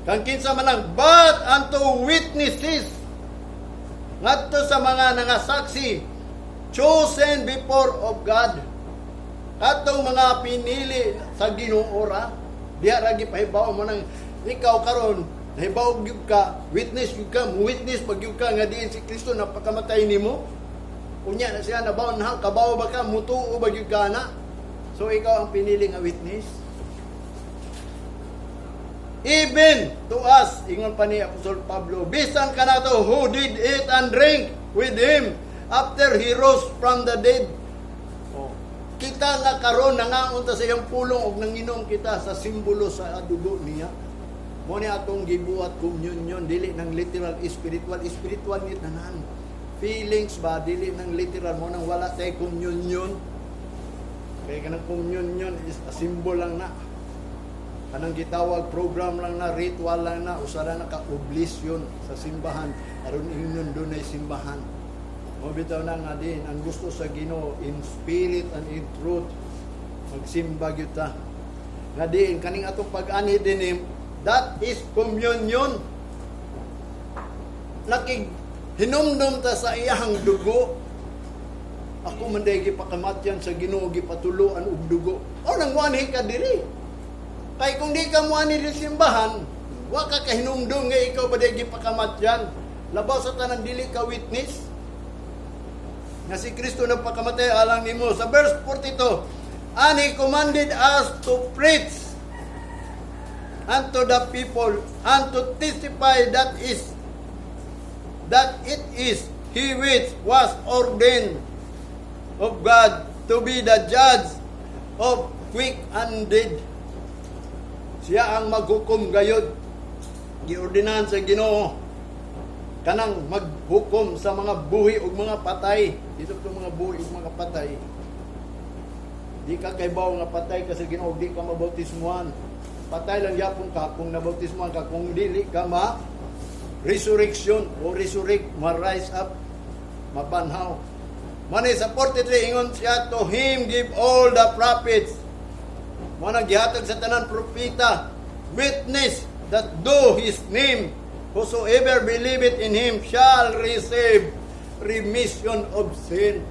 Kang kinsa man lang, but unto witnesses. Ngadto sa mga nangasaksi, chosen before of God. Katong mga pinili sa Ginoo ra, diha ra gipahibaw mo nang ikaw karon nahibaw gyud ka, witness gyud ka, witness pag gyud ka nga diin si Kristo napakamatay nimo. Unya na siya nabaw na kabaw ba ka, mutuo ba gyud ka na? So ikaw ang pinili nga witness. Even to us, ingon pa ni Apostol Pablo, bisan kanato who did eat and drink with him after he rose from the dead. Oh. Kita nga karon nangaon ta sa iyang pulong og nanginom kita sa simbolo sa dugo niya. Mo ni atong gibuhat communion, dili nang literal, spiritual, spiritual ni tanan. Feelings ba, dili nang literal mo nang wala tay communion. Kay kanang communion is a symbol lang na. Kanang gitawag program lang na, ritual lang na, usa ra na ka oblisyon sa simbahan aron ingnon dunay simbahan. Mo bitaw na nga din ang gusto sa Ginoo, in spirit and in truth magsimba gyud ta. Nga diin kaning atong pag-ani din, that is communion. Nakig hinumdum ta sa iyang dugo. Ako man day gipakamatyan sa Ginoo, gipatuloan og dugo. O nang muanhi ka diri. Kay kung di ka muani diri simbahan, wa ka kahinumdum nga ikaw ba day gipakamatyan. Labaw sa tanan, dili ka witness nga si Kristo nagpakamatay alang nimo. Sa verse 42, "And he commanded us to preach unto the people and to testify that it is he which was ordained of God to be the judge of quick and dead." Siya ang maghukom gayod. Giordinan sa Ginoo kanang maghukom sa mga buhi ug mga patay. Dito to mga buhi ug mga patay. Di ka kaybaw nga patay ka sa Ginoo, di ka mabautismuhan. Patay lang yapon ka kung nabautismuhan ka, kung dili ka ma resurrection o resurrect, ma-rise up, mabanhaw. Mani sa 43 ingon siya, "To him give all the prophets," mo na gihatag sa tanan propeta, "witness that through his name whosoever believeth in him shall receive remission of sin."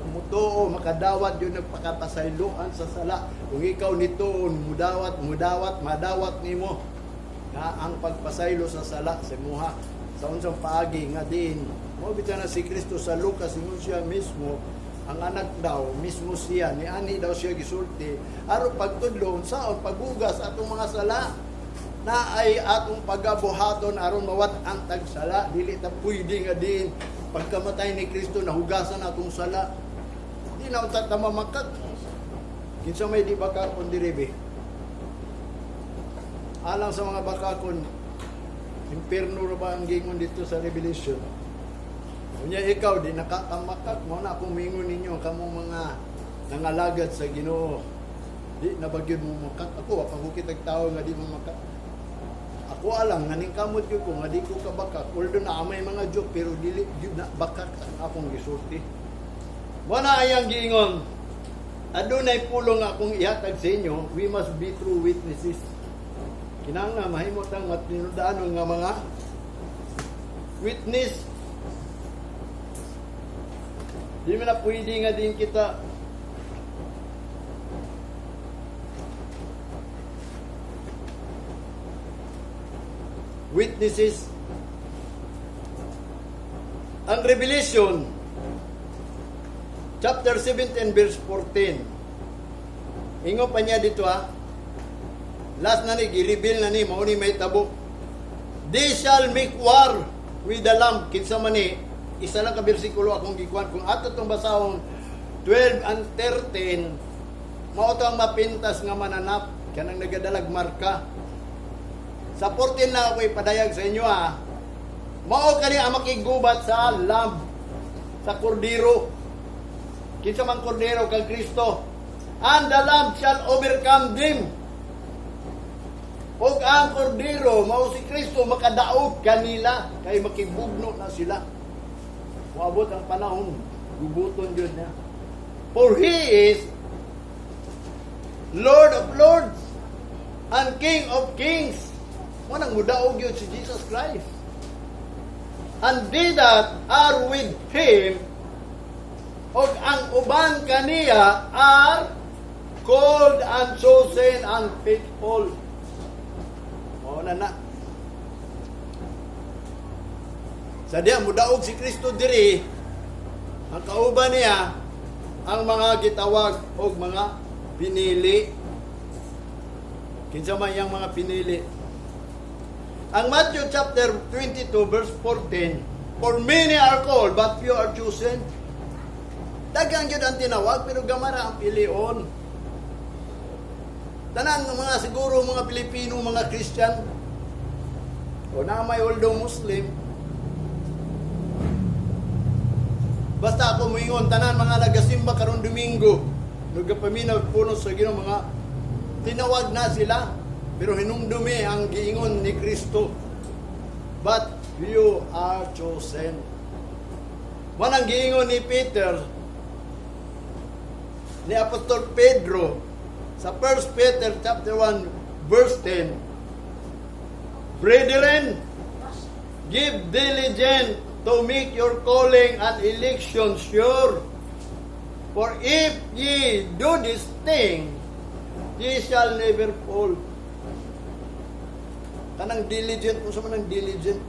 Ang mutuo makadawat yun nagpakapasayloan sa sala. Kung ikaw nituon, mudawat, mudawat, madawat nimo nga ang pagpasaylo sa sala sa imuha sa unsang paagi nga din mo bitaw na si Kristo. Sa Lucas, ingon siya mismo, ang anak daw mismo siya ni ani daw siya gisulti aron pagtudlo unsaon paghugas atong mga sala na ay atong pagabuhaton aron mawat ang tagsala. Dili ta pwede nga din pagkamatay ni Kristo nahugasan atong sala, di na unta ta mamakak. Kinsa may di bakakon diri be? Alang sa mga bakakon, impierno ra ba ang gingon dito sa Revelation? Unya ikaw di nakakamakak mo na akong mingon ninyo kamong mga nangalagad sa Ginoo. Di na ba gyud mo makak? Ako wa pa ko kitag tawo nga di mo makak. Ako alang naningkamot gyud ko nga di ko kabakak. Although na may mga joke, pero dili gyud na bakak ang akong gisulti. Mo na ayang giingon. Adunay pulong nga akong ihatag sa inyo, we must be true witnesses. Kinahanglan mahimo tang matinud-anon nga mga witness. Di man na pwede nga din kita witnesses. Ang Revelation Chapter 17 verse 14. Ingon pa niya dito ha. Last na ni, gi-reveal na ni, mao ni mahitabo. They shall make war with the Lamb. Kinsa man ni, isa lang ka bersikulo akong gikuan. Kung ato itong basahon, 12 and 13, mao to ang mapintas nga mananap, kanang nagadalag marka. Sa 14 na ako ipadayag sa inyo ha. Mao kani ang makigubat sa Lamb, sa kordero. Kinsa man kordero kang Kristo. And the Lamb shall overcome them. Og ang kordero, mao si Kristo, makadaog kanila, kay makibugno na sila. Moabot ang panahon, gubuton yun na. For He is Lord of Lords and King of Kings. Mao nang mudaog yun si Jesus Christ. And they that are with Him, og ang uban kaniya, are called and chosen and faithful. Mao na na. Sa diya mudaog si Kristo diri, ang kauban niya ang mga gitawag og mga pinili. Kinsa man yang mga pinili? Ang Matthew chapter 22 verse 14, "For many are called, but few are chosen." Daghang gyud ang tinawag, pero gamay ra ang pilion. Tanan ng mga siguro mga Pilipino, mga Christian, o na may although Muslim, basta ako moingon, tanan mga nagasimba karon Domingo, nagapaminaw puno sa Ginoo, mga tinawag na sila, pero hinumdumi ang giingon ni Kristo. "But you are chosen." Manang giingon ni Peter, ni Apostol Pedro, sa 1 Peter chapter 1 verse 10, "Brethren, give diligent to make your calling and election sure. For if ye do this thing, ye shall never fall." Kanang diligent, kung sa man ang diligent,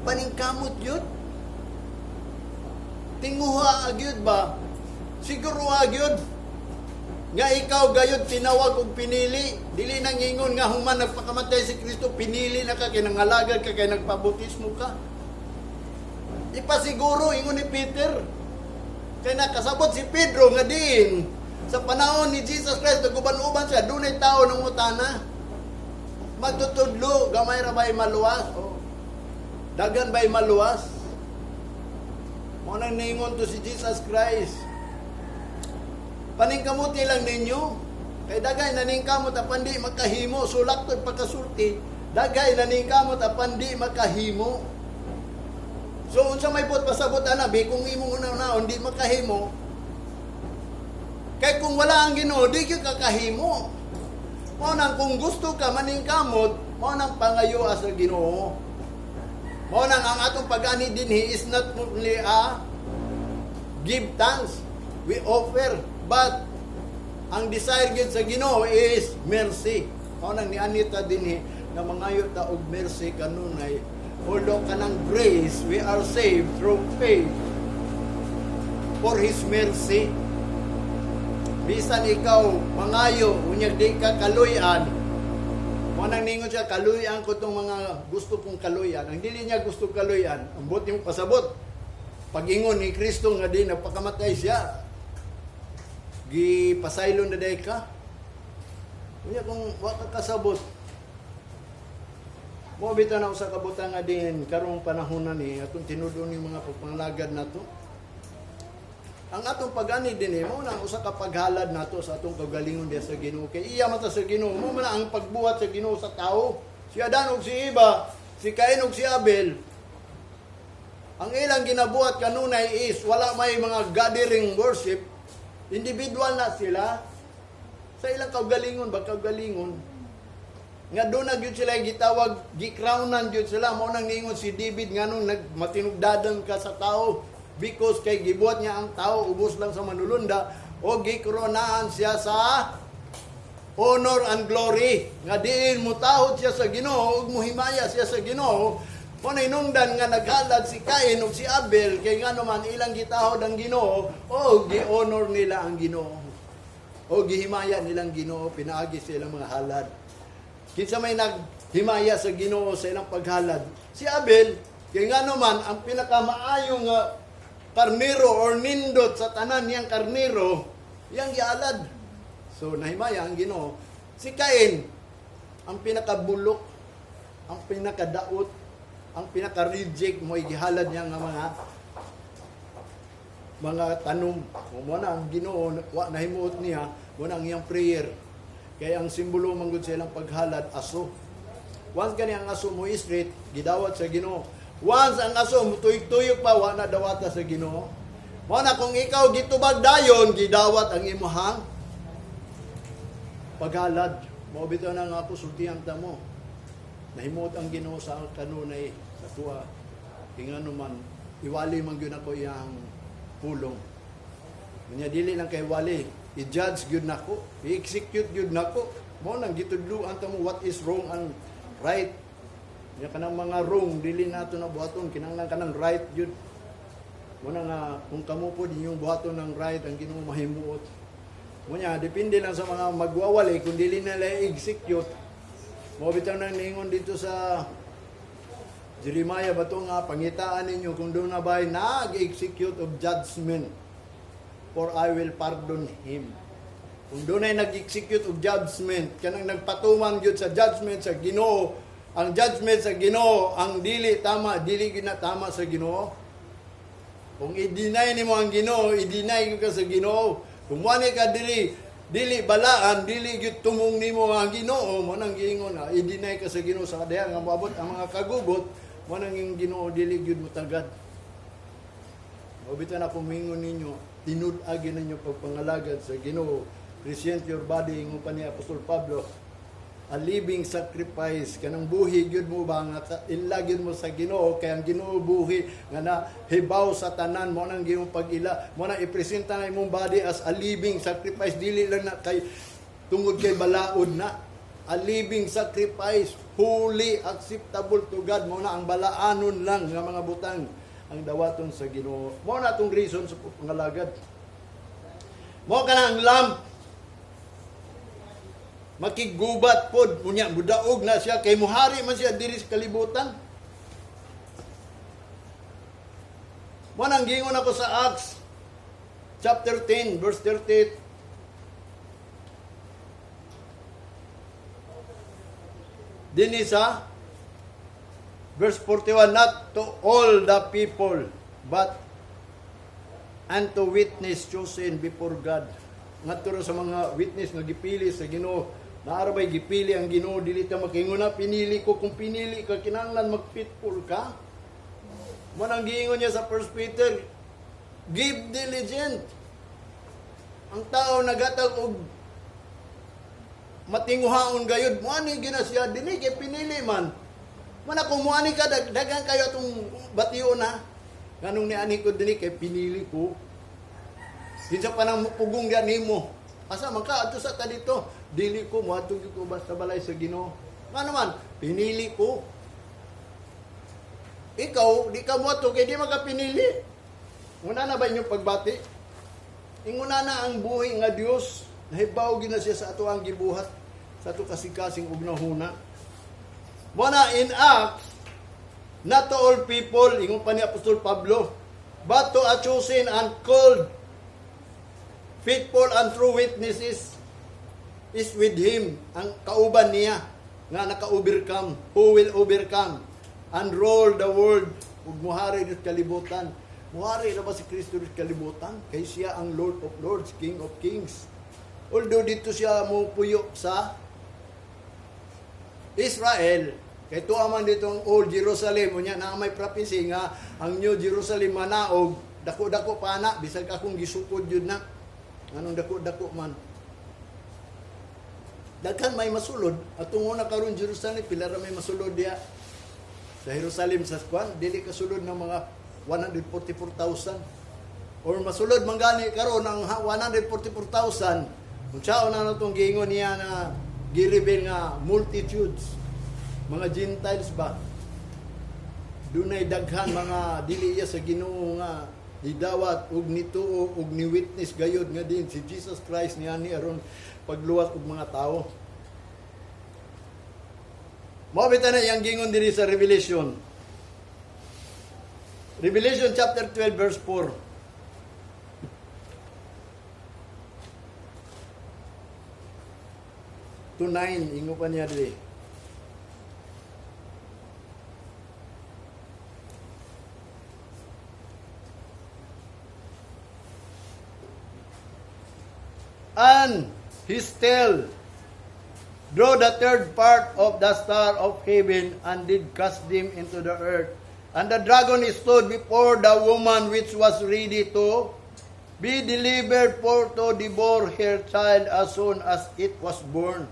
paningkamot yun. Tinguha agyud ba? Siguro agyud nga ikaw gayud tinawag og pinili. Dili nang ingon nga human nagpakamatay si Kristo, pinili na ka kay nangalagad ka, kay nagpabautismo ka. Ipasiguro, ingon ni Peter. Kay nakasabot si Pedro nga diin sa panahon ni Jesus Christ naguban-uban siya, dunay tao nangutana. "Magtutudlo, gamay ra ba'y maluwas? O, daghan ba'y maluwas?" Mao nang niingon to si Jesus Christ. "Paningkamuti lang ninyo. Kay daghay naningkamot apan di makahimo." Sulak to pagkasulti. Daghay naningkamot apan di makahimo. So unsa may buot pasabot ana bi kung imong una-unaon di makahimo? Kay kung wala ang Ginoo, di gyud ka kahimo. Mao nang kung gusto ka maningkamot, mao nang pangayo sa Ginoo. Mao nang ang atong pag-ani dinhi is not only a give thanks, we offer, but ang desire gyud sa Ginoo is mercy. Mao nang niani ta dinhi nga mangayo ta og mercy kanunay. Although kanang grace, we are saved through faith for His mercy. Bisan ikaw mangayo, unyag di ka kaluyan, mo nang ningon siya, "Kaluyan ko tong mga gusto kong kaluyan." Ang dili niya gusto kaluyan, ang buot nimo pasabot. Pag-ingon ni Kristo nga di nagpakamatay siya, gipasaylo na day ka. Unya kung wa ka kasabot, mo bitaw na usa ka butang nga din karong panahon na ni atong tinud-on ning mga pagpangalagad nato. Ang atong pag-ani din eh, mao na ang usa ka paghalad nato sa atong kaugalingon diha sa Ginoo. Kay iya man ta sa Ginoo, mao man ang pagbuhat sa Ginoo sa tao. Si Adan ug si Eva, si Cain ug si Abel, ang ilang ginabuhat kanunay is wala may mga gathering worship, individual na sila sa ilang kaugalingon ba kaugalingon. Nga doon na gyud sila gitawag, gikrownan gyud sila. Mao nang ningon si David, nganong nagmatinugdadan ka sa tao? Because kay gibuhat niya ang tao ubos lang sa manulunda o gikronaan siya sa honor and glory nga diin mutahod siya sa Ginoo ug muhimaya siya sa Ginoo. Mo na hinungdan nga naghalad si Cain ug si Abel kay ngano man ilang gitahod ang Ginoo o gi-honor nila ang Ginoo. O gihimaya nilang Ginoo pinaagi sa ilang mga halad. Kinsa may naghimaya sa Ginoo sa ilang paghalad? Si Abel, kay ngano man ang pinakamaayong karnero or nindot sa tanan niyang karnero, iyang gihalad. So nahimaya ang Ginoo. Si Cain, ang pinakabulok, ang pinakadaot, ang pinaka-reject mo gihalad niya nga mga tanom. Mo na ang Ginoo wa nahimuot niya, mo na ang iyang prayer. Kaya ang simbolo manggod sa ilang paghalad, aso. Once gani ang aso mo straight, gidawat sa Ginoo. Once ang aso mo tuyok-tuyok pa, wa na dawata sa Ginoo. Mo na kung ikaw gitubag dayon, gidawat ang imuhang paghalad. Mao bitaw na nga ako sultihan ta mo. Nahimuot ang Ginoo sa kanunay sa tuwa. Ingano man iwali man gyud ako iyang pulong. Unya dili lang kay wali, i-judge gyud nako, i-execute gyud nako. Mo nang gitudluan ta mo what is wrong and right. Nya kanang mga wrong dili nato na buhaton, kinahanglan kanang right gyud. Mo na nga kung kamo pod inyong buhaton ng right ang Ginoo mahimuot. Mo nya depende lang sa mga magwawali kung dili nila i-execute. Mo bitaw nang ningon dito sa Jeremiah ba to nga pangitaan ninyo kung doon na ba nag-execute of judgment, for I will pardon him. Kung doon ay nag-execute of judgment, kanang nagpatuman gyud sa judgment sa Ginoo, ang judgment sa Ginoo, ang dili tama, dili gyud na tama sa Ginoo. Kung i-deny nimo ang Ginoo, i-deny gyud ka sa Ginoo. Kung wani ka dili dili balaan, dili gyud tumong nimo ang Ginoo, mo nang giingon nga i-deny ka sa Ginoo sa kadayan nga moabot ang mga kagubot, mo nang yung Ginoo dili gyud motagad. Mao bitaw na kung mingon ninyo, tinud-agi ninyo pagpangalagad sa Ginoo. Present your body, ingon pa ni Apostol Pablo, a living sacrifice, kanang buhi gyud mo ba nga ila gyud mo sa Ginoo, kay ang Ginoo buhi nga na hibaw sa tanan. Mo nang Ginoo pag-ila mo na ipresenta na imong body as a living sacrifice, dili lang na kay tungod kay balaod na, a living sacrifice, holy, acceptable to God. Mo na ang balaanon lang nga mga butang ang dawaton sa Ginoo. Mo na atong reason sa pangalagad. Mo kana ang lamp makigubat pod, unya mudaog na siya kay muhari man siya diri sa kalibutan. Mo nang giingon ako sa Acts chapter 10 verse 38. Dinhi sa verse 41, not to all the people but unto witness chosen before God. Ngadto ra sa mga witness nga gipili sa Ginoo. Naa ra bay gipili ang Ginoo? Dili ta makaingon na pinili ko. Kung pinili ka, kinahanglan mag-faithful ka. Mo nang giingon niya sa 1 Peter, give diligent. Ang tao nagatag og matinguhaon gayud, mo ani gina siya dinhi kay pinili man. Mana kung muani ka daghan kayo atong bation na. Nganong niani ko dinhi kay pinili ko. Kinsa pa nang pugong diyan nimo? Asa man ka adto sa ta dito? Dili ko moadto gyud ko ba sa balay sa Ginoo. Ngano man? Pinili ko. Ikaw, di ka moadto kay di man ka pinili. Una na ba inyong pagbati? Inguna na ang buhi nga Dios. Nahibaw gyud na siya sa ato ang gibuhat sa ato kasing-kasing ug nahuna. Mo na in Acts, not to all people, ingon pa ni Apostol Pablo, but to a chosen and called, faithful and true witnesses is with him, ang kauban niya, nga naka-overcome, who will overcome, and rule the world, ug muhari sa kalibutan. Muhari na ba si Kristo sa kalibutan? Kay siya ang Lord of Lords, King of Kings. Although dito siya mo puyo sa Israel, kay tuwa man dito ang Old Jerusalem, unya na may prophecy nga ang New Jerusalem manaog, dako-dako pa na, bisag akong gisukod yun na. Anong dako-dako man? Daghan may masulod, atong una karon Jerusalem, pila ra may masulod diya. Sa Jerusalem sa kwan, dili kasulod ng mga 144,000. Or masulod man gani karon ang 144,000. Kung siya na natong giingon niya na gi-reveal nga multitudes, mga Gentiles ba? Dunay daghan mga dili iya sa Ginoo nga nidawat ug nituo ug ni witness gayod nga din si Jesus Christ niani aron pagluwas og mga tao. Mao bitaw na iyang gingon diri sa Revelation. Revelation chapter 12 verse 4. To 9, ingo pa niya diri. And his tail drew the third part of the star of heaven and did cast them into the earth. And the dragon stood before the woman which was ready to be delivered for to devour her child as soon as it was born.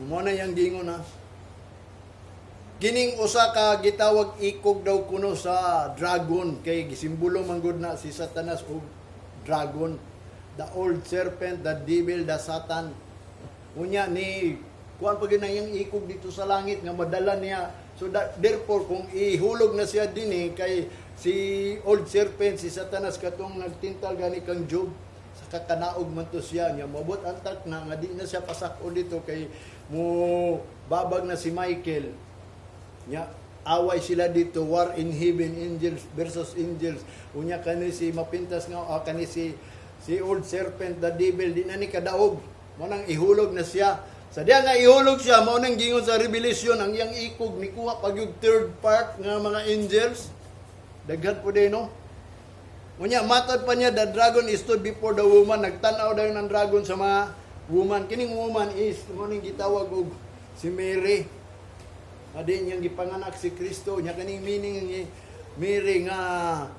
Mao na iyang gingon na. Kining usa ka gitawag ikog daw kuno sa dragon kay gisimbolo man gud na si Satanas og dragon, the old serpent, the devil, the Satan. Unya ni kuan pa gyud na iyang ikog dito sa langit nga madala niya. So that, therefore, kung ihulog na siya dinhi kay si old serpent, si Satanas katong nagtintal gani kang Job sa kakanaog man to siya niya, moabot ang takna nga di na siya pasak-on dito kay mo babag na si Michael nya, away sila dito, war in heaven, angels versus angels. Unya kani si mapintas nga kani si old serpent, the devil, di na ni kadaog, mao nang ihulog na siya. Sa diya nga ihulog siya, mao nang gingon sa Revelation, ang iyang ikog nikuha pag yung third part nga mga angels, daghan po din, no. Unya matod pa niya, the dragon stood before the woman, nagtan-aw dayon ang dragon sa mga woman. Kining woman is mao ning gitawag og si Mary. Adi niyang gipanganak si Kristo. Nya kaning meaning ni Mary nga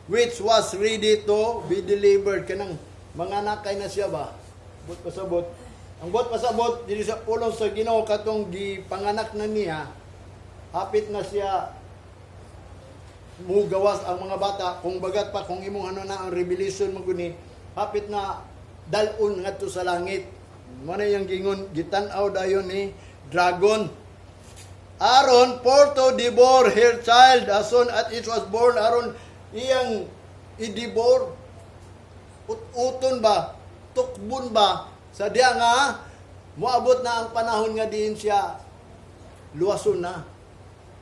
which was ready to be delivered, kanang manganakay na siya ba. Buot pasabot. Ang buot pasabot diri sa pulong sa Ginoo, katong gipanganak na niya, hapit na siya mugawas ang mga bata. Kung bagat pa kung imong ano na ang revelation mo guni, hapit na dalon ngadto sa langit. Mo na yung gingon, gitan-aw dayon ni dragon aron for to devour her child as soon as it was born, aron iyang i-devour, ut-uton ba, tukbon ba, sa diya nga moabot na ang panahon nga diin siya luwason na.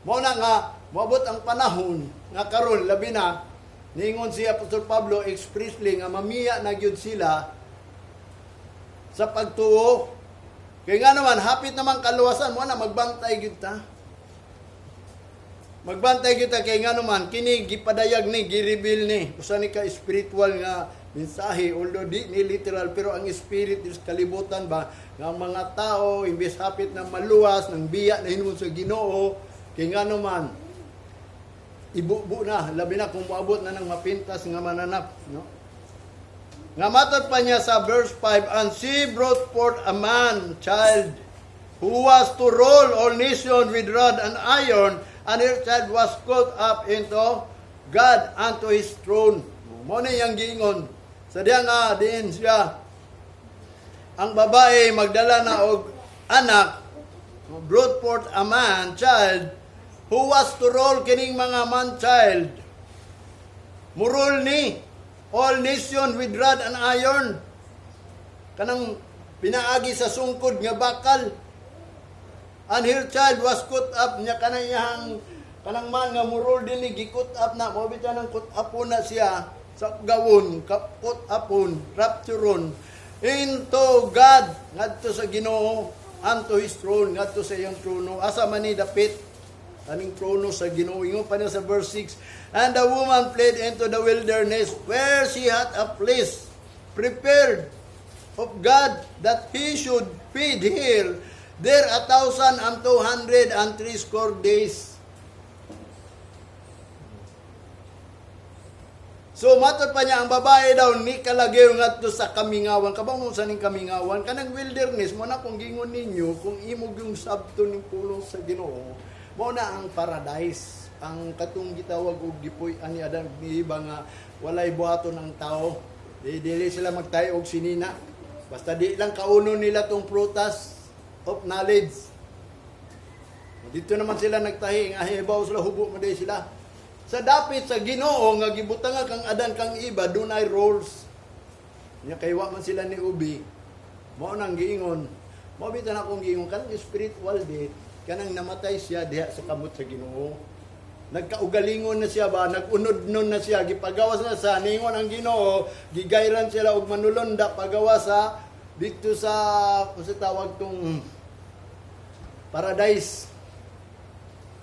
Mao na nga moabot ang panahon nga karon labi na ningon si Apostol Pablo expressly nga mamiya na gyud sila sa pagtuo. Kay nga naman hapit naman kaluwasan, mo na magbantay gyud ta. Magbantay kita kay nga naman kini gipadayag ni, gi-reveal ni, usa ni ka spiritual nga mensahe, although di ni literal, pero ang spirit is kalibutan ba nga ang mga tao imbes hapit na maluwas nang biya na hinuon sa Ginoo, kay nga naman ibubo na, labi na kung moabot na ng mapintas nga mananap, no. Nga matod pa niya sa verse 5, "And she brought forth a man child who was to rule all nations with rod and iron, and her child was caught up into God unto his throne." Mo na iyang giingon. Sa diya nga diin siya ang babae magdala na og anak, brought forth a man child who was to rule, kining mga man child murule ni all nation with rod and iron, kanang pinaagi sa sungkod nga bakal. And her child was caught up niya, kanang iyang kanang man nga murule din ni gi-caught up na. Mo bitaw nang caught up na siya sa gawon, caught upon, rapturon into God, ngadto sa Ginoo, unto his throne, ngadto sa iyang trono. Asa man ni dapit aning trono sa Ginoo? Ingon pa niya sa verse 6, "And the woman fled into the wilderness, where she had a place prepared of God, that he should feed her there 1,260 days." So matod pa niya, ang babae daw ni kalagaw ngadto sa kamingawan. Kabaw mo sa ning kamingawan kanang wilderness, mo na kung gingon ninyo, kung imog yung sabto ning pulong sa Ginoo, mo na ang paradise. Ang katong gitawag og gipuy ani Adam ni iba nga walay buhaton ang tao. Di dili sila magtayo og sinina. Basta di lang kaunon nila tong prutas of knowledge. Dito naman sila nagtahi nga hibaw sila, hubo man diay sila. Sa dapit sa Ginoo nga gibutanga kang Adan kang Eva, dunay roles. Nya kay wa man sila ni ubi. Mao nang giingon. Mao bitan akong giingon kanang spiritual death, kanang namatay siya diha sa kamot sa Ginoo. Nagkaugalingon na siya ba, nag-unod nun na siya, gipagawas na sa ningon ang Ginoo, gigayran sila og manulonda pagawas sa dito sa unsa tawag tong paradise,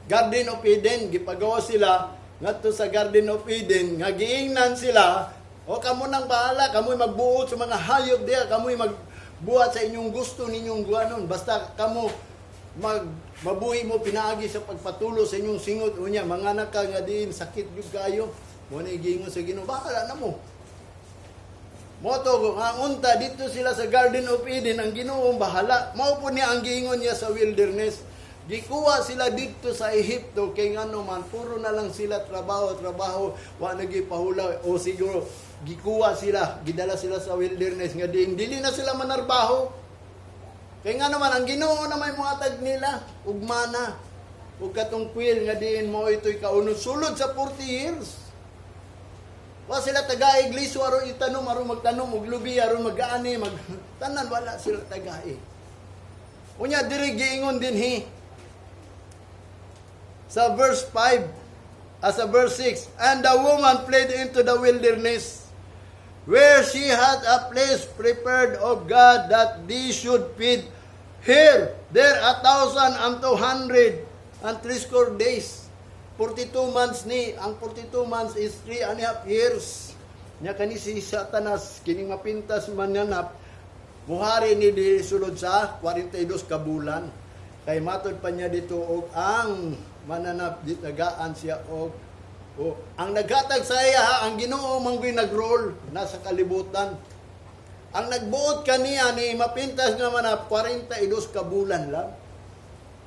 Garden of Eden. Gipagawa sila ngadto sa Garden of Eden nga giingnan sila, "O kamo nang bahala, kamo'y magbuot sa mga hayop diha, kamo'y magbuhat sa inyong gusto ninyong guanon. Basta kamo mag mabuhi mo pinaagi sa pagpatulo sa inyong singot." Unya mga ka nga diin sakit gyud kayo. Mo na giingon sa Ginoo, "Bahala na mo." Moto nga unta dito sila sa Garden of Eden, ang Ginoo bahala. Mao po niya ang giingon niya sa wilderness. Gikuha sila dito sa Ehipto kay ngano man puro na lang sila trabaho, trabaho, wa nagipahula o siguro gikuha sila, gidala sila sa wilderness nga din dili na sila manarbaho. Kay ngano man ang Ginoo na may muhatag nila ug mana ug katong quail nga diin mo ito'y kaunod sulod sa 40 years. Wa sila tagaig liso aron itanom, aron magtanom og lubi, aron mag-aani, mag tanan wala sila tagaig. Unya diri giingon dinhi sa verse 5, as a verse 6, "And the woman fled into the wilderness, where she had a place prepared of God that they should feed her there 1,260 days." 42 months ni, ang 42 months is 3.5 years. Nya kani si Satanas, kining mapintas mananap, muhari ni di sulod sa 42 ka bulan. Kay matod pa niya dito og ang mananap ditagaan siya og o, ang naghatag sa iya ha, ang Ginoo manggoy nag-roll nasa kalibutan. Ang nagbuot kaniya ni mapintas nga manap, 42 ka bulan lang.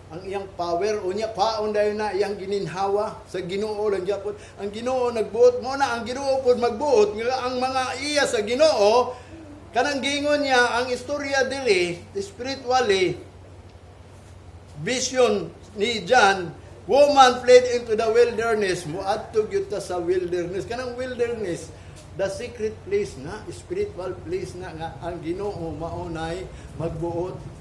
Ang iyang power unya paon dayon na iyang gininhawa sa Ginoo lang gyapon. Ang Ginoo nagbuot mo na, ang Ginoo pod magbuot nga ang mga iya sa Ginoo. Kanang giingon niya ang istorya diri, spiritually vision ni John, woman fled into the wilderness. Muadto gyud ta sa wilderness. Kanang wilderness, the secret place na, spiritual place na nga ang Ginoo maunay magbuot.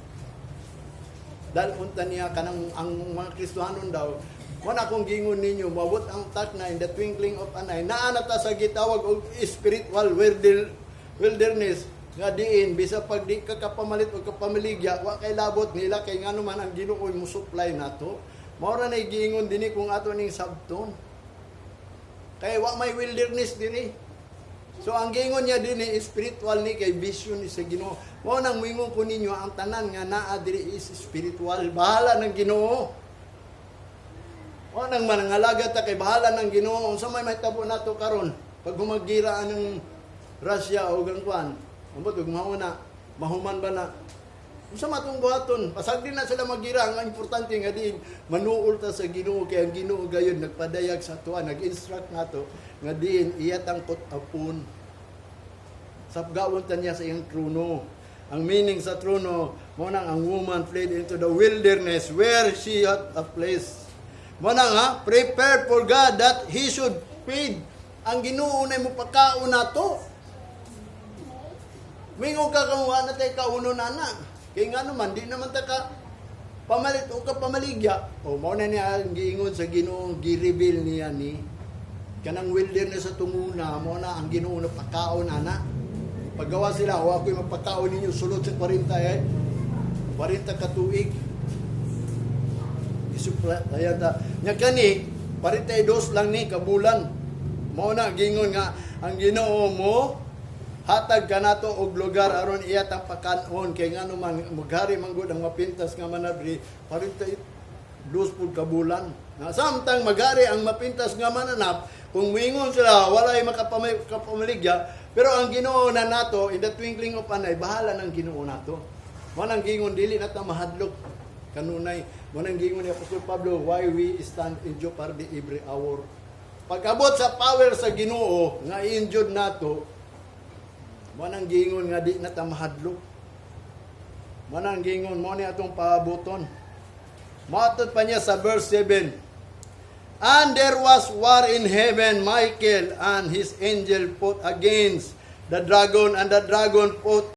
Dahil unta niya kanang ang mga Kristohanon daw, wala akong gingon ninyo, mabot ang tak na in the twinkling of an eye, naa na ta sa gitawag og spiritual wilderness nga diin bisa pag di ka kapamalit o kapamaligya, wa kay labot nila kay ngano man ang Ginoo mo supply nato. Mao ra nay giingon dinhi kung ato ning sabton. Kay wa may wilderness diri. So ang giingon niya dinhi, spiritual ni kay vision ni sa Ginoo. Mao nang moingon ko ninyo, ang tanan nga naa diri is spiritual. Bahala ng Ginoo. Mao nang manangalaga ta kay bahala ng Ginoo. Unsa may mahitabo nato karon pag humagira ang Russia o ang kwan? Ambot ug mauna, mahuman ba na? Unsa matong buhaton? Pasagdi na sila magira. Ang importante nga din manuol ta sa Ginoo kay ang Ginoo gayon nagpadayag sa atoa, nag-instruct nato nga diin iya tangkot apon. Sapgawon ta niya sa iyang trono. Ang meaning sa trono, mo nang ang woman fled into the wilderness where she had a place. Mo nang ha, prepared for God that he should feed. Ang Ginoo na mo pagkaon nato. Mingon ka kung na tayo kauno na na. Kaya nga naman, di naman ta ka pamalit o ka pamaligya. O mao na niya ang giingon sa Ginoo, gi-reveal niya ni kanang wilderness sa tunguna, mo na ang Ginoo na pagkaon ana. Paggawa sila, o ako'y magpakaon ninyo sulod sa 40 eh. 40 ka tuig. Isupla, ayan ta. Nya kani, 42 lang ni kabulan. Mao na gingon nga ang Ginoo mo hatag kanato og lugar aron iya tang pakanon kay ngano man maghari man gud ang mapintas nga manadri 42 pud ka bulan. Na samtang maghari ang mapintas nga mananap, kung muingon sila walay makapamaligya, pero ang Ginoo na nato in the twinkling of an eye, bahala ng Ginoo nato. Mo nang gingon dili na ta mahadlok kanunay. Mo nang gingon ni Apostol Pablo, why we stand in jeopardy every hour. Pag-abot sa power sa Ginoo nga injured nato, mo nang gingon nga di na ta mahadlok. Mo nang gingon mo ni atong pabuton. Matod pa niya sa verse 7. "And there was war in heaven. Michael and his angel fought against the dragon, and the dragon fought